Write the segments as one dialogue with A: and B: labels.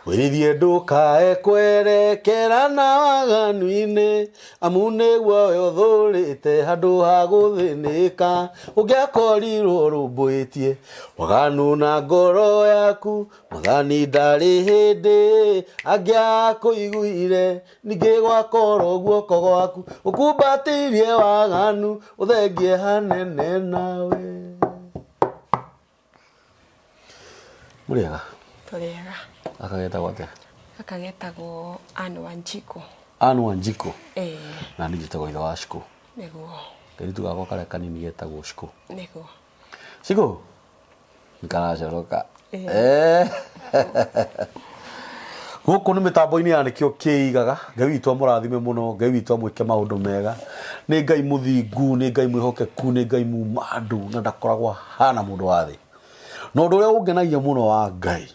A: Wĩrithie ndũkae kwerekera na waganu-inĩ, amu nĩguo we ũthũrĩte handũ ha gũthĩnĩka. Ũngĩakorirwo ũrũmbũĩtie waganu na ngoro yaku, Mwathani ndarĩ hĩndĩ angĩakũiguire. Ningĩ gwakorwo guoko gwaku gũkumbatĩirie waganu, ũthengie hanene nawe. Mũrĩega?
B: Tũrĩega.
A: Gaka getagwo atĩa?
B: Gaka getagwo Ann Wanjikũ.
A: Ann Wanjikũ?
B: Ĩĩ.
A: Na niĩ njĩtagwo ithe wa Shikũ.
B: Nĩguo.
A: Kairĩtu gakwa karĩa kanini getagwo Shikũ.
B: Nĩguo.
A: Shikũ? Nĩ karacoroka. Eh. Gũkũ nĩ mĩtambo-inĩ ya nĩkĩo kĩigaga. Ngai witũ amũrathime mũno, Ngai witũ amwĩke maũndũ mega. Nĩ Ngai mũthingu, nĩ Ngai mwĩhokeku, nĩ Ngai muma andũ na ndakoragwo ahana mũndũ wa thĩ. Na ũndũ ũrĩa ũngenagia mũno wa Ngai,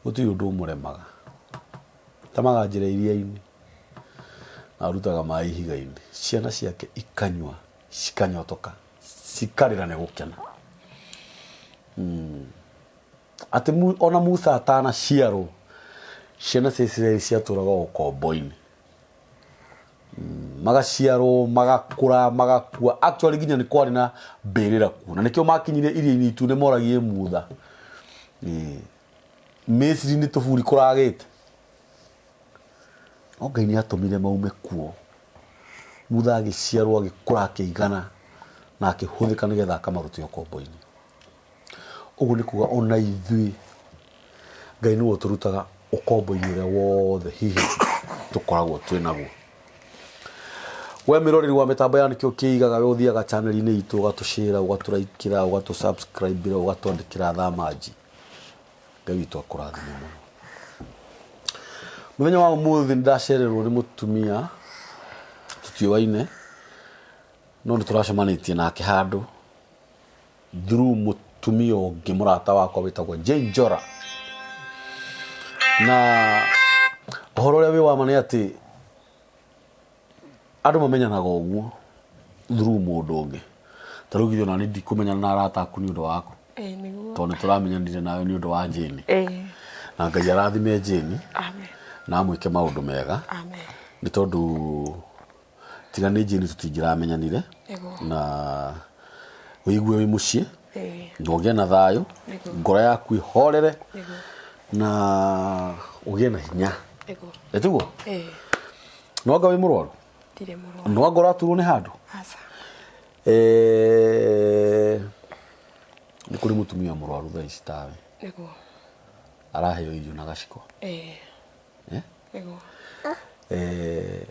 A: gũtirĩ ũndũ ũmũremaga. Temaga njĩra iria-inĩ na arutaga maĩ ihiga-inĩ. Ciana ciake ikanyua, cikanyotoka, cikarĩra nĩ gũkena. Atĩ ona Musa atanaciarwo, ciana cia Isiraeli ciatũraga ũkombo-inĩ. Magaciarwo, magakũra, magakua. Actually nginya nĩ kwarĩ na mbĩrĩra kuo. Na nĩkĩo makinyire iria-inĩ itune moragie Mutha. Misiri nĩ tũburi kũragĩte. No Ngai nĩ atũmire maume kuo. Mutha agĩciarwo agĩkũra akĩigana na akĩhũthĩka nĩgetha akamarute ũkombo-inĩ. Ũguo nĩ kuga ona ithuĩ Ngai nĩwe ũtũrutaga ũkombo-inĩ ũrĩa wothe hihi tũkoragwo twĩ naguo. We mwĩroreri wa mĩtambo ya nĩkĩo kĩigaga, we ũthiaga channel-inĩ itũ ũgatũshare, ũgatũraikĩra, ũgatũ subscribe-ĩra, ũgatwandĩkĩra thamanji. Ngai witũ akũrathime mũno. Mũthenya wa ũmũthĩ nĩ ndacererwo nĩ mũtumia tũtiũaine, no nĩ tũracemanĩtie nake handũ through mũtumia ũngĩ mũrata wakwa wĩtagwo Jane Njora. Na ũhoro ũrĩa wĩ wa ma nĩ atĩ andũ mamenyanaga ũguo through mũndũ ũngĩ. Ta rĩu githĩ ona niĩ ndikũmenyana na arata aku nĩ ũndũ waku?
B: Ĩĩ nĩguo.
A: Tondũ nĩ tũramenyanire nawe nĩ ũndũ wa Jane.
B: Ĩĩ.
A: Na Ngai arathime Jane
B: Amen.
A: na amwĩke maũndũ mega.
B: Amen.
A: Nĩ tondũ tiga nĩ Jane tũtingĩramenyanire.
B: Nĩguo.
A: Na wĩigue wĩ mũciĩ
B: Ĩĩ.
A: na ũgĩe na thayũ,
B: Nĩguo.
A: ngoro yaku ĩhorere
B: Nĩguo.
A: na ũgĩe na hinya.
B: Nĩguo.
A: Ĩ tiguo?
B: Ĩĩ.
A: No anga wĩ mũrwaru?
B: Ndirĩ mũrwaru.
A: No anga ũraturwo nĩ handũ?
B: Aca.
A: Eh, nĩ kũrĩ mũtumia mũrwaru thaa ici tawe.
B: Nĩguo.
A: Araheo irio na gaciko.
B: Ĩĩ.
A: Eh?
B: Nĩguo.
A: Eh,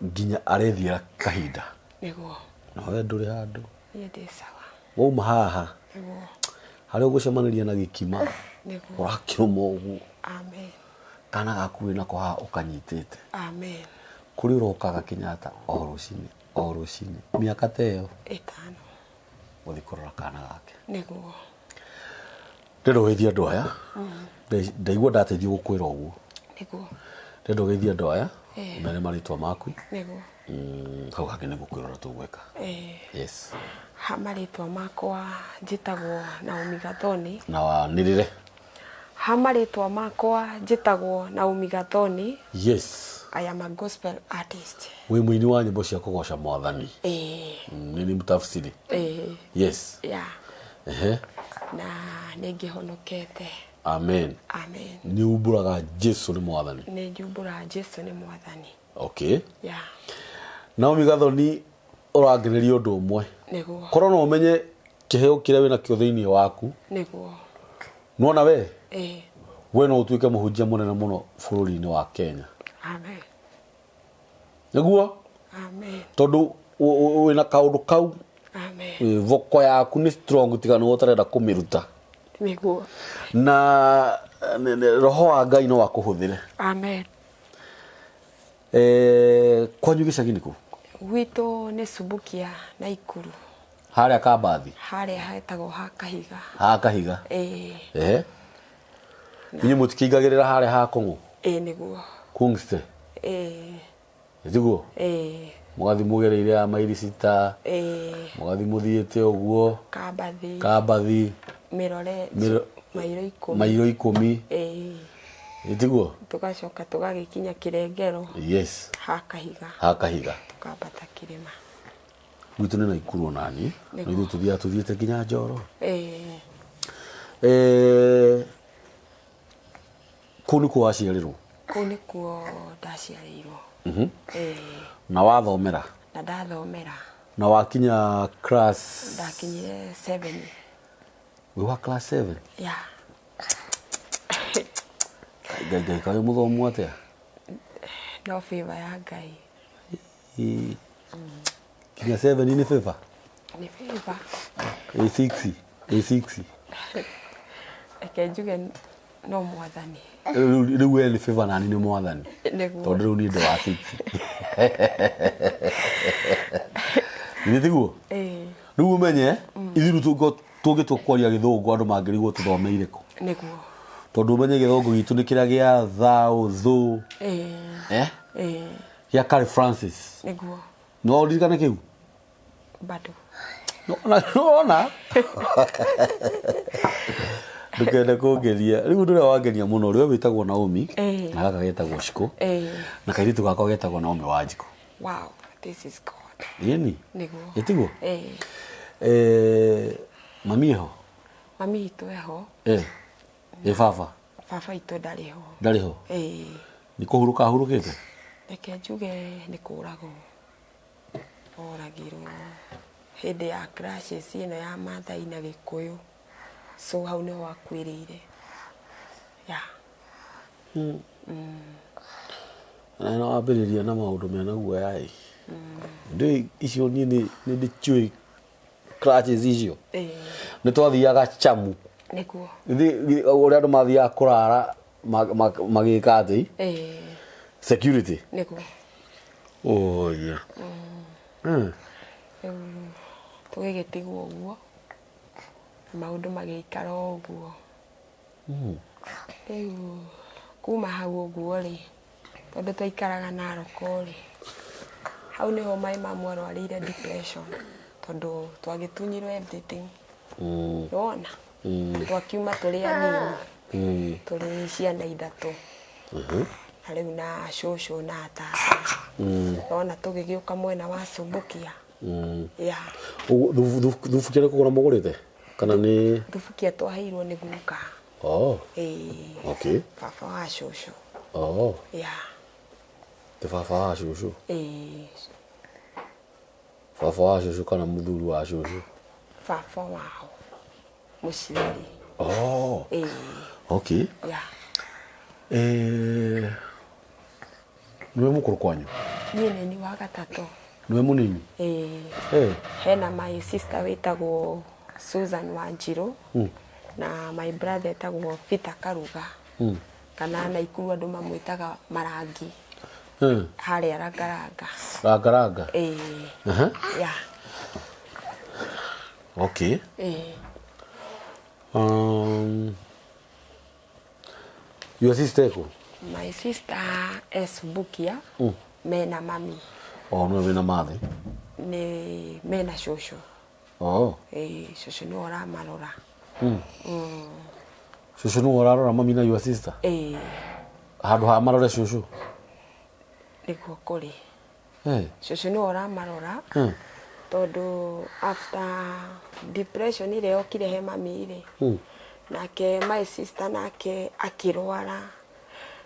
A: nginya arethiĩra kahinda.
B: Nĩguo.
A: No we ndũrĩ handũ.
B: Niĩ ndĩ sawa.
A: Wauma haha.
B: Nĩguo.
A: Harĩa ũgũcemanĩria na gĩkima.
B: Nĩguo.
A: Ũrakĩrũma ũguo.
B: Amen.
A: Kana gaku wĩ nako haha ũkanyitĩte.
B: Amen.
A: Kũrĩa ũrokaga Kenyatta o rũcinĩ o rũcinĩ mĩaka ta ĩyo.
B: Ĩtano.
A: Gũthiĩ kũrora kana gake.
B: Nĩguo.
A: Ndĩrenda ũgeithie andũ aya. Ndaigua ndateithio gũkwĩra ũguo.
B: Nĩguo.
A: Ndĩrenda ũgeithie andũ aya. Ũmere marĩtwa maku.
B: Nĩguo.
A: Hau hangĩ nĩ gũkwĩrora tũgwĩka. Yes.
B: Ha marĩtwa makwa njĩtagwo Naomi Gathoni.
A: Na wanĩrĩre.
B: Ha marĩtwa makwa njĩtagwo Naomi Gathoni.
A: Yes.
B: I am a gospel artist.
A: Wĩ mũini wa nyĩmbo cia kũgoca Mwathani.
B: Ĩĩ.
A: Nĩ nĩ mũtafsiri.
B: Ĩĩ.
A: Yes.
B: Yeah.
A: Ehe.
B: Na nĩ ngĩhonokete.
A: Amen.
B: Amen.
A: Nĩ umbũraga Jesu nĩ Mwathani.
B: Nĩ njumbũraga Jesu nĩ Mwathani.
A: Okay.
B: Yeah.
A: Naomi Gathoni ũrangeneria ũndũ ũmwe.
B: Nĩguo.
A: Korwo no ũmenye kĩheo kĩrĩa wĩnakĩo thĩinĩ waku.
B: Nĩguo.
A: Nĩwona we?
B: Ĩĩ.
A: We no ũtuĩke mũhunjia mũnene mũno bũrũri-inĩ wa Kenya.
B: Amen.
A: Nĩguo?
B: Amen.
A: Tondũ wĩna kaũndũ kau.
B: Amen.
A: Ĩ, Voko yaku nĩ strong tiga nĩwe ũtarenda kũmĩruta.
B: Nĩguo.
A: Na roho wa Ngai no akũhũthĩre.
B: Amen.
A: Eh, kwanyu gĩcagi nĩ kũ?
B: Gwitũ nĩ Subukia na Ikuru.
A: Harĩa Kambathi?
B: Harĩa hetagwo ha Kahiga.
A: Ha Kahiga?
B: Ĩĩ.
A: Ehe. Inyuĩ mũtikĩingagĩrĩra harĩa ha Kũng'ũ?
B: Ĩĩ nĩguo.
A: Kungste?
B: Ĩĩ.
A: Tiguo?
B: Ĩĩ.
A: Mũgathiĩ mũgereire ya maili sita.
B: Ĩĩ.
A: Mũgathiĩ mũthiĩte ũguo.
B: Kambathi.
A: Kambathi.
B: Mĩrore.
A: Mĩro...
B: Mairo 10.
A: Mairo 10.
B: Ĩĩ.
A: Ĩtiguo?
B: Tũgacoka tũgagĩkinya Kĩrengero.
A: Yes.
B: Ha Kahiga.
A: Ha Kahiga.
B: Tũkambata kĩrĩma.
A: Gwitũ nĩ Naikuru onani. Na ithuĩ tũthiaga tũthiĩte nginya Njoro.
B: Ĩĩ.
A: Eh, kũu nĩkuo waciarĩrwo?
B: Kũu nĩkuo ndaciarĩirwo. Ĩĩ.
A: Na wathomera?
B: Na ndathomera.
A: Na wakinya class?
B: Ndakinyire 7.
A: Wĩ wa class 7?
B: Yeah.
A: Ngai Ngai kaĩ mũthomu atĩa?
B: No favor ya Ngai.
A: Kinya 7 nĩ favor?
B: Nĩ favor.
A: A6, A6.
B: Reke njuge no mwathani.
A: Rĩu we nĩ favor nani nĩ mwathani.
B: Nĩguo.
A: Tondũ rĩu niĩ ndĩ wa 6. Githĩ tiguo?
B: Ĩĩ.
A: Rĩu ũmenye ithuĩ rĩu tũngĩtua kwaria gĩthũngũ andũ mangĩrigwo tũthomeire kũ.
B: Nĩguo.
A: Tondũ ũmenye gĩthũngũ gitũ nĩ kĩrĩa gĩa thaũ thũ.
B: Ĩĩ.
A: Eh?
B: Ĩĩ.
A: Gĩa Carl Francis.
B: Nĩguo.
A: No ũririkane kĩu?
B: Bado.
A: Nĩwona? Ndũkende kũngeria. Rĩu ũndũ ũrĩa wangenia mũno rĩ, we wĩtagwo Naomi
B: Ĩĩ.
A: na gaka getagwo Shiko
B: Ĩĩ.
A: na kairĩtu gakwa getagwo Naomi Wanjikũ.
B: Wow, this is God.
A: Ĩni?
B: Nĩguo.
A: Ĩtiguo?
B: Ĩĩ.
A: Eh, mami eho?
B: Mami witũ eho.
A: Eh. Ĩ baba?
B: Baba witũ ndarĩ ho.
A: Ndarĩ ho?
B: Ĩĩ.
A: Nĩ kũhurũka ahurũkĩte?
B: Reke njuge nĩ kũragwo. Oragirwo hĩndĩ ya clashes ĩno ya Maathai na Gĩkũyũ. So hau nĩho akuĩrĩire. Yeah.
A: Na nĩ wambĩrĩria na maũndũ mena guoya ĩ. Ndũĩ icio niĩ nĩ ndĩciũĩ clutches icio.
B: Ĩĩ.
A: Nĩ twathiaga chamu.
B: Nĩguo.
A: Ũrĩa andũ mathiaga kũrara magĩka atĩ?
B: Ĩĩ.
A: Security.
B: Nĩguo.
A: Oh, yeah.
B: Rĩu tũgĩgĩtigwo ũguo, maũndũ magĩikara o ũguo. Rĩu kuma hau ũguo rĩ, tondũ twaikaraga Narok rĩ, hau nĩho my mum arwarĩire depression tondũ twagĩtunyirwo everything. Nĩwona? Twakiuma tũrĩ anini, tũrĩ ciana 3. Na rĩu na cũcũ na tata. Nĩwona tũgĩgĩũka mwena wa Subukia. Yeah.
A: Thubukia nĩ kũgũra mũgũrĩte? Kana nĩ
B: Thubukia twaheirwo nĩ guka.
A: Oh.
B: Ĩĩ.
A: Okay.
B: Baba wa cũcũ.
A: Oh.
B: Yeah.
A: Ti baba wa cũcũ?
B: Ĩĩ.
A: Baba wa cũcũ kana mũthuri wa cũcũ?
B: Baba wao. Mũciari.
A: Oh.
B: Ĩĩ.
A: Okay.
B: Yeah.
A: Eh, nĩwe mũkũrũ kwanyu?
B: Niĩ nĩ niĩ wa gatatũ.
A: Nĩwe mũnini?
B: Ĩĩ.
A: Eh.
B: Hena my sister wĩtagwo Susan Wanjirũ na my brother etagwo Peter Karuga. Kana Naikuru andũ mamwĩtaga Marangi. Harĩa Rangaranga.
A: Rangaranga?
B: Ĩĩ.
A: Uh-huh.
B: Yeah.
A: Okay.
B: Ĩĩ.
A: Your sister eko?
B: My sister Subukia mena mami.
A: Oh, nĩwe wĩna mathĩ?
B: Nĩ mena cũcũ.
A: Oh.
B: Ĩĩ, cũcũ nĩwe ũramarora.
A: Cũcũ nĩwe ũrarora mami na your sister?
B: Ĩĩ.
A: Handũ ha marore cũcũ?
B: Nĩguo kũrĩ.
A: Eh.
B: Cũcũ nĩwe ũramarora. Tondũ after depression ĩrĩa yokire he mami rĩ, nake my sister nake akĩrwara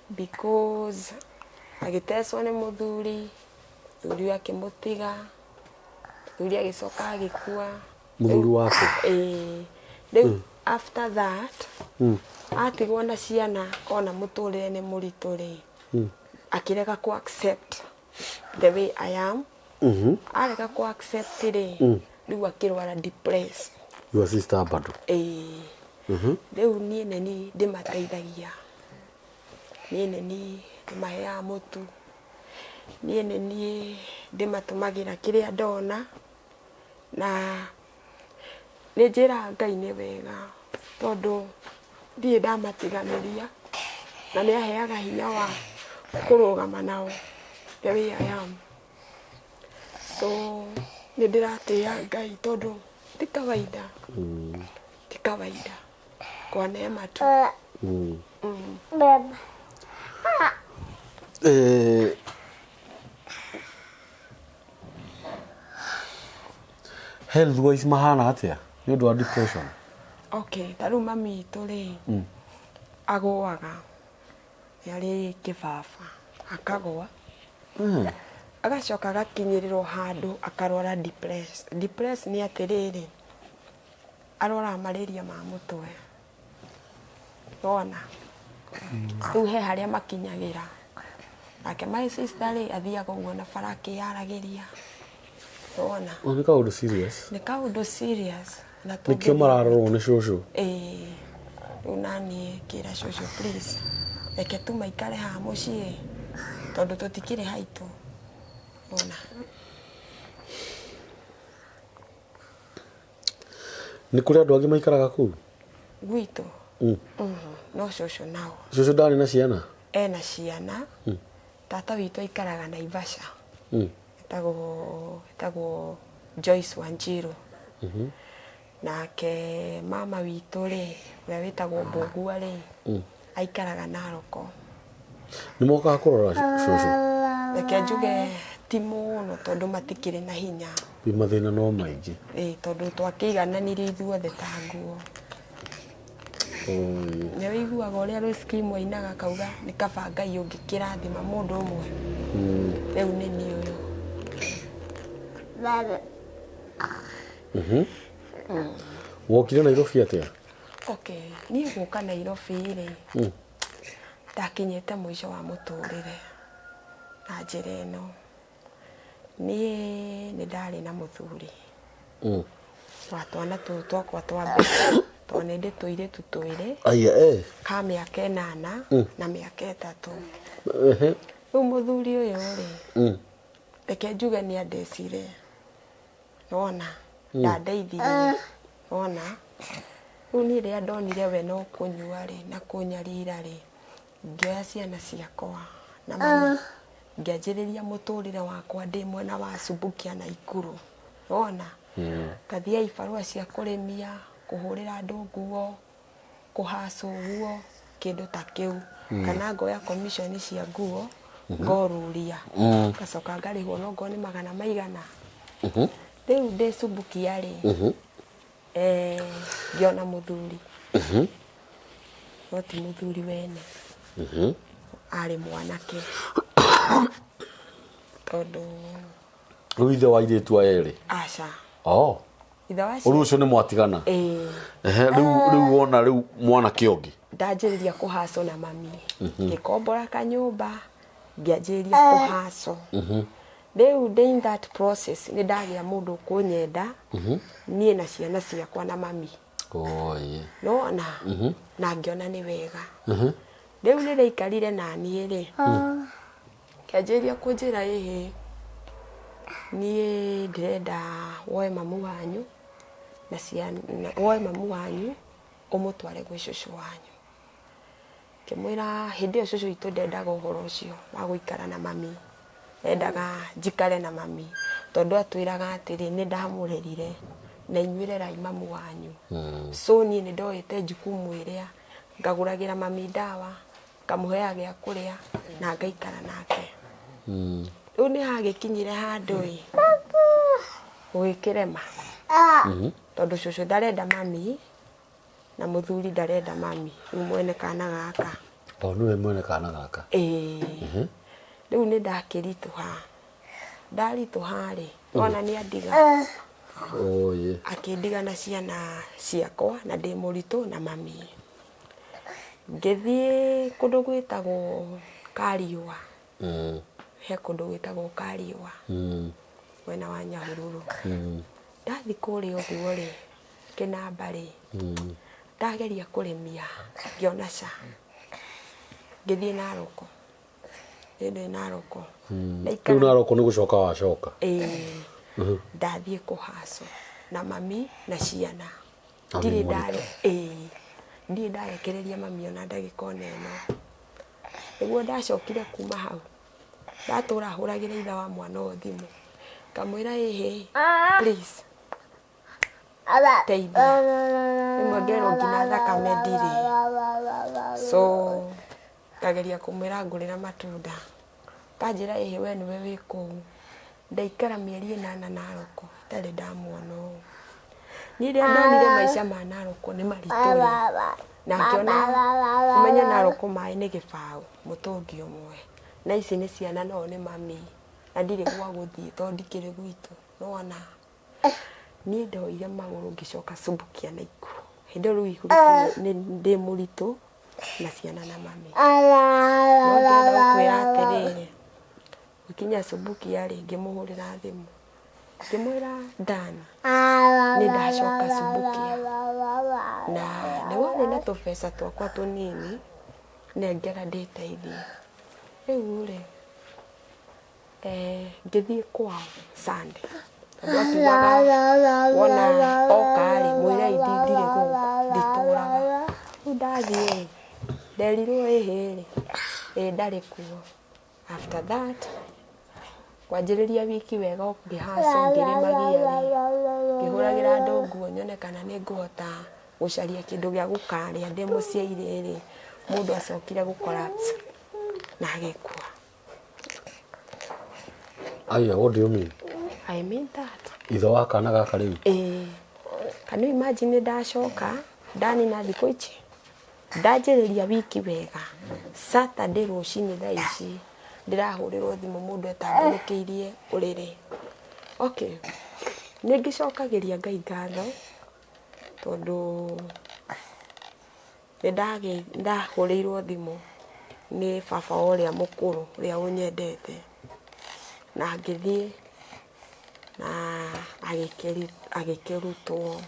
B: because agĩtecwo nĩ mũthuri, mũthuri akĩmũtiga, mũthuri agĩcoka agĩkua.
A: Mũthuri waku?
B: Ĩĩ. Rĩu after that atigwo na ciana ona mũtũrĩre nĩ mũritũ rĩ, akĩrega kũ accept the way I am. Arega kũ accept rĩ, rĩu akĩrwara depressed.
A: Your sister bado?
B: Ĩĩ. Rĩu niĩ nĩ niĩ ndĩmateithagia. Niĩ nĩ niĩ ndĩmaheaga mũtu. Niĩ nĩ niĩ ndĩmatũmagĩra kĩrĩa ndona. Na nĩ njĩraga Ngai nĩ wega tondũ ndirĩ ndamatiganĩria na nĩ aheaga hinya wa kũrũgama nao the way I am. So nĩ ndĩratĩĩa Ngai tondũ ti kawaida. Ti kawaida. Kwa neema tu.
A: Health wise mahana atia nĩ ũndũ wa depression?
B: Okay, ta rĩu mami witũ rĩ, agũaga, nĩ arĩ kĩbaba, akagũa, agacoka agakinyĩrĩrwo handũ akarwara depress. Depress nĩ atĩrĩrĩ, arwaraga malaria ma mũtwe, wona? Rĩu he harĩa makinyagĩra. Nake my sister rĩ, athiaga ũguo na bara akĩyaragĩria, wona?
A: Oh, nĩ kaũndũ serious.
B: Nĩ kaũndũ serious. Na
A: Nĩkĩo
B: tũngĩthiĩ-
A: mararorwo nĩ cũcũ.
B: Ĩĩ, rĩu naniĩ ngĩra cũcũ, please, reke tu maikare haha mũciĩ tondũ tũtikĩrĩ haitũ, wona?
A: Nĩ kũrĩ andũ angĩ maikaraga kũu?
B: Gwitũ? No cũcũ nao.
A: Cũcũ ndarĩ na ciana?
B: Ena ciana. Tata witũ aikaraga Naivasha. Etagwo Joyce Wanjiru. Nake mama witũ rĩ, ũrĩa wĩtagwo Mbũgua rĩ, aikaraga Naroko.
A: Nĩ mokaga kũrora cũcũ?
B: Reke njuge ti mũno tondũ matikĩrĩ na hinya.
A: Rĩu mathĩna no maingĩ.
B: Ĩĩ, tondũ twakĩigananirie ithuothe ta nguo. Nĩ ũiguaga ũrĩa Rose Kim ainaga akauga nĩ kaba Ngai ũngĩkĩrathima mũndũ ũmwe. Rĩu nĩ niĩ ũyũ.
A: Wokire Nairobi atĩa?
B: Okay, niĩ gũka Nairobi rĩ, ndakinyĩte mũico wa mũtũrĩre na njĩra ĩno. Niĩ nĩ ndarĩ na mũthuri wa twana tũtũ twakwa twa mbere, tondũ nĩ ndĩ tũirĩtu twĩrĩ.
A: Aya eh.
B: Ka mĩaka 8 na mĩaka 3. Rĩu mũthuri ũyũ rĩ, reke njuge nĩ andecire, nĩwona, ndandeithirie, nĩwona. Rĩu niĩ rĩrĩa ndonire we no kũnyua rĩ na kũnyarira rĩ, ngĩoya ciana ciakwa na mami, ngĩanjĩrĩria mũtũrĩre wakwa ndĩ mwena wa Subukia na Ikuru, nĩwona. Ngathiaga ibarũa cia kũrĩmia, kũhũrĩra andũ nguo, kũhaca ũguo, kĩndũ ta kĩu, kana ngoya commission cia nguo ngorũria, ngacoka ngarĩhwo no ngorwo nĩ magana maigana. Rĩu ndĩ Subukia rĩ, ngĩona mũthuri, no ti mũthuri wene, arĩ mwanake, tondũ
A: Rĩu ithe wa airĩtu aya erĩ?
B: Aca.
A: Oh.
B: Ithe wa
A: Rĩu ũcio nĩ mwatigana?
B: Ĩĩ.
A: Ehe, rĩu wona rĩu mwanake ũngĩ?
B: Ndanjĩrĩria kũhacwo na mami, ngĩkombora kanyũmba, ngĩanjĩrĩria kũhacwo. Rĩu ndĩ in that process nĩ ndagĩa mũndũ ũkũnyenda niĩ na ciana ciakwa na mami.
A: Oi.
B: Nĩwona? Na ngĩona nĩ wega. Rĩu rĩrĩa aikarire naniĩ rĩ, kĩanjĩrĩria kũnjĩra, ĩhĩ, niĩ ndĩrenda woe mamu wanyu na ciana, woe mamu wanyu ũmũtware gwĩ cũcũ wanyu. Ngĩmwĩra hĩndĩ ĩyo cũcũ witũ ndendaga ũhoro ũcio wa gũikara na mami, endaga njikare na mami tondũ atwĩraga atĩrĩ, nĩ ndamũrerire na inyuĩ rerai mamu wanyu. So niĩ nĩ ndoete jukumu ĩrĩa ngagũragĩra mami ndawa, ngamũheaga gĩa kũrĩa na ngaikara nake. Rĩu nĩ hagĩkinyire handũ ĩ gũgĩkĩrema, tondũ cũcũ ndarenda mami na mũthuri ndarenda mami, rĩu mwene kana gaka.
A: O nĩwe mwene kana gaka.
B: Ĩĩ. Rĩu nĩ ndakĩritũha, ndaritũha rĩ, ona nĩ andiga.
A: Oye.
B: Akĩndiga na ciana ciakwa na ndĩ mũritũ na mami. Ngĩthiĩ kũndũ gwĩtagwo Kariũa. He kũndũ gwĩtagwo Kariũa. Mwena wa Nyahururu. Ndathiĩ kũrĩa ũguo rĩ, kĩnamba rĩ, ndageria kũrĩmia ngĩona ca. Ngĩthiĩ Naroko. Ndĩ Naroko.
A: Rĩu Naroko nĩ gũcoka wacoka?
B: Ĩĩ. Ndathiĩ kũhacwo na mami na ciana. Ndirĩ ndare, ĩĩ, ndirĩ ndarekereria mami ona ndagĩka ona ĩno. Nĩguo ndacokire kuma hau, ndatũra hũragĩra ithe wa mwana ũyũ thimũ, ngamwĩra ĩhĩ, please. Teithia. Rĩmwe ngerwo nginya thakame ndirĩ. So ngageria kũmwĩra ngũrĩra matunda. Akanjĩra ĩhĩ we nĩwe wĩ kũu. Ndaikara mĩeri ĩnana Narok itarĩ ndamuona ũũ. Niĩ rĩrĩa ndonire maica ma Narok nĩ maritũ rĩ, na ngĩona ũmenye Narok maĩ nĩ gĩbaũ mũtũngi ũmwe, na ici nĩ ciana na ũyũ nĩ mami, na ndirĩ gwa gũthiĩ tondũ ndikĩrĩ gwitũ, nĩwona? Niĩ ndoire magũrũ ngĩcoka Subukia Naikuru. Hĩndĩ ĩyo rĩu ihurũkire ndĩ mũritũ na ciana na mami. No ndĩrenda gũkwĩra atĩrĩrĩ, gũkinya Subukia rĩ, ngĩmũhũrĩra thimũ. Ngĩmwĩra Dan, nĩ ndacoka Subukia na nĩ warĩ na tũbeca twakwa tũnini, nengera ndĩteithie. Rĩu rĩ, Ngĩthiĩ kwao Sunday, tondũ akiugaga wona oka rĩ, mwĩrei ndirĩ gũkũ nditũraga. Rĩu ndathiĩ rĩ, nderirwo ĩhĩ rĩ, ĩ ndarĩ kuo. After that, kwanjĩrĩria wiki wega o ngĩ hustle ngĩrĩmagia rĩ, ngĩhũragĩra andũ nguo nyone kana nĩ ngũhota gũcaria kĩndũ gĩa gũkarĩa ndĩ mũciĩ rĩ, mũndũ acokire gũ collapse na agĩkua.
A: Aya, what do you mean?
B: I mean that.
A: Ithe wa kana gaka rĩu?
B: Ĩĩ. Can you imagine ndacoka ndanina thikũ ici ndanjĩrĩria wiki wega Saturday rũcinĩ thaa ici ndĩrahũrĩrwo thimũ mũndũ etambũrũkĩirie ũrĩrĩ. Okay, nĩ ngĩcokagĩria Ngai ngatho tondũ Nĩ ndahũrĩirwo thimũ nĩ baba ũrĩa mũkũrũ ũrĩa ũnyendete, na ngĩthiĩ na agĩkĩrutwo.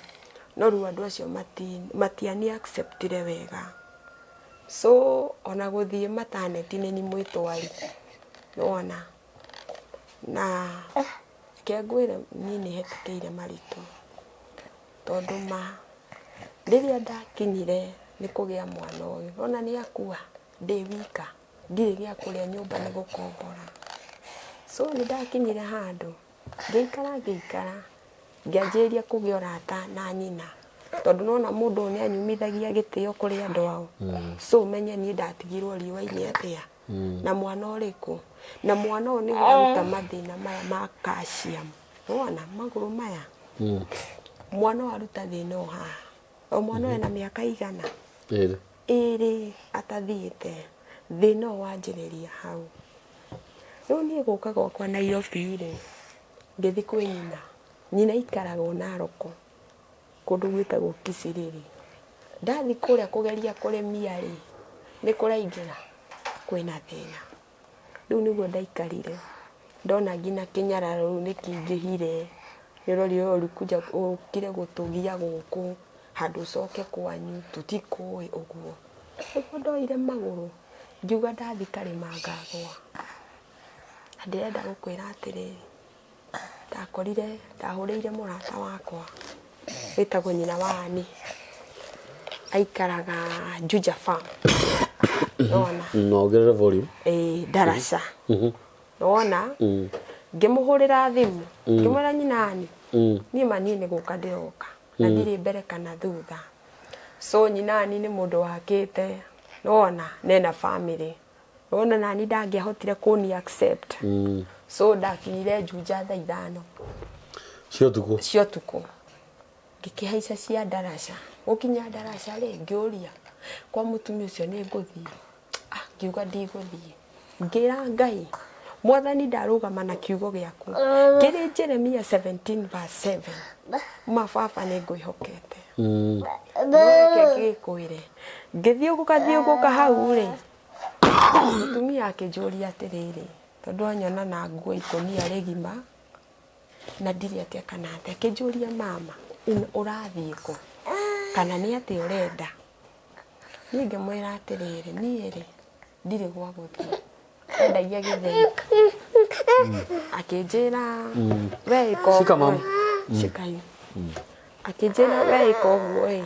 B: No rĩu andũ acio matiani accept ire wega. So ona gũthiĩ maternity nĩ niĩ mwĩtwari, nĩ wona? Na reke ngwĩre niĩ nĩ hetũkĩire maritũ. Tondũ ma rĩrĩa ndakinyire nĩ kũgĩa mwana ũyũ, nĩwona nĩ akua ndĩ wika, ndirĩ gĩa kũrĩa nyũmba nĩ gũkombora. So nĩ ndakinyire handũ ngĩikara ngĩikara ngĩanjĩrĩria kũgĩa ũrata na nyina, tondũ nĩwona mũndũ ũyũ nĩ anyumithagia gĩtĩo kũrĩ andũ ao. So ũmenye niĩ ndatigirwo riũa-inĩ atĩa, na mwana ũrĩkũ, na mwana ũyũ nĩwe aruta mathĩna maya ma calcium. Nĩwona magũrũ maya mwana ũyũ aruta thĩna ũyũ haha o mwana ũyũ ena mĩaka igana
A: Ĩrĩ.
B: ĩrĩ atathiĩte thĩna ũyũ wanjĩrĩria hau rĩu niĩ gũka gwakwa Nairobi rĩ ngĩthiĩ kwĩ nyina nyina aikaraga o Naroko kũndũ gwĩtagwo Kisiriri ndathiĩ kũrĩa kũgeria kũrĩmia rĩ nĩ kũraingĩra kwĩna thĩna Rĩu nĩguo ndaikarire, ndona nginya kĩnyararo rĩu nĩ kĩingĩhire, nĩ ũrorire ũyũ ulikuja ũkire gũtũgia gũkũ, handũ ũcoke kwanyu tũtikũĩ ũguo. Nĩguo ndoire magũrũ, ngiuga ndathiĩ karĩma ngagũa. Na ndĩrenda gũkwĩra atĩrĩrĩ, Ndakorire ndahũrĩire mũrata wakwa wĩtagwo nyina wa Annie aikaraga Juja Farm nĩwona
A: Nongerere volume.
B: ĩĩ ndaraca nĩwona ngĩmũhũrĩra thimũ ngĩmwĩra nyina Annie niĩ ma niĩ nĩ gũka ndĩroka na ndirĩ mbere kana thutha so nyina Annie nĩ mũndũ wakĩte nĩwona na ena family Wona nani ndangĩahotire kũni accept. So ndakinyire Juja thaa ithano
A: Cia ũtukũ.
B: cia ũtukũ ngĩkĩhaica cia ndaraca gũkinya ndaraca rĩ ngĩũria kwa mũtumia ũcio nĩ ngũthiĩ ah, ngiuga ndigũthiĩ ngĩra Ngai mwathani ndarũgama na kiugo gĩaku kĩrĩ Jeremia 17 verse 7 ma baba nĩ ngwĩhokete no reke ngĩkwĩre ngĩthiũngũka thiũngũka hau rĩ Mũtumia akĩnjũria atĩrĩrĩ, tondũ anyona na nguo ikũnia rĩgima na ndirĩ atĩa kana atĩa, akĩnjũria mama ũrathiĩ kũ kana nĩ atĩa ũrenda? Niĩ ngĩmwĩra atĩrĩrĩ, niĩ rĩ ndirĩ gwa gũthiĩ, ndendagia gĩtheri. Akĩnjĩra we ĩka
A: Shika
B: ũguo
A: mama.
B: ĩ, shika hiyo. Akĩnjĩra we ĩka ũguo ĩ,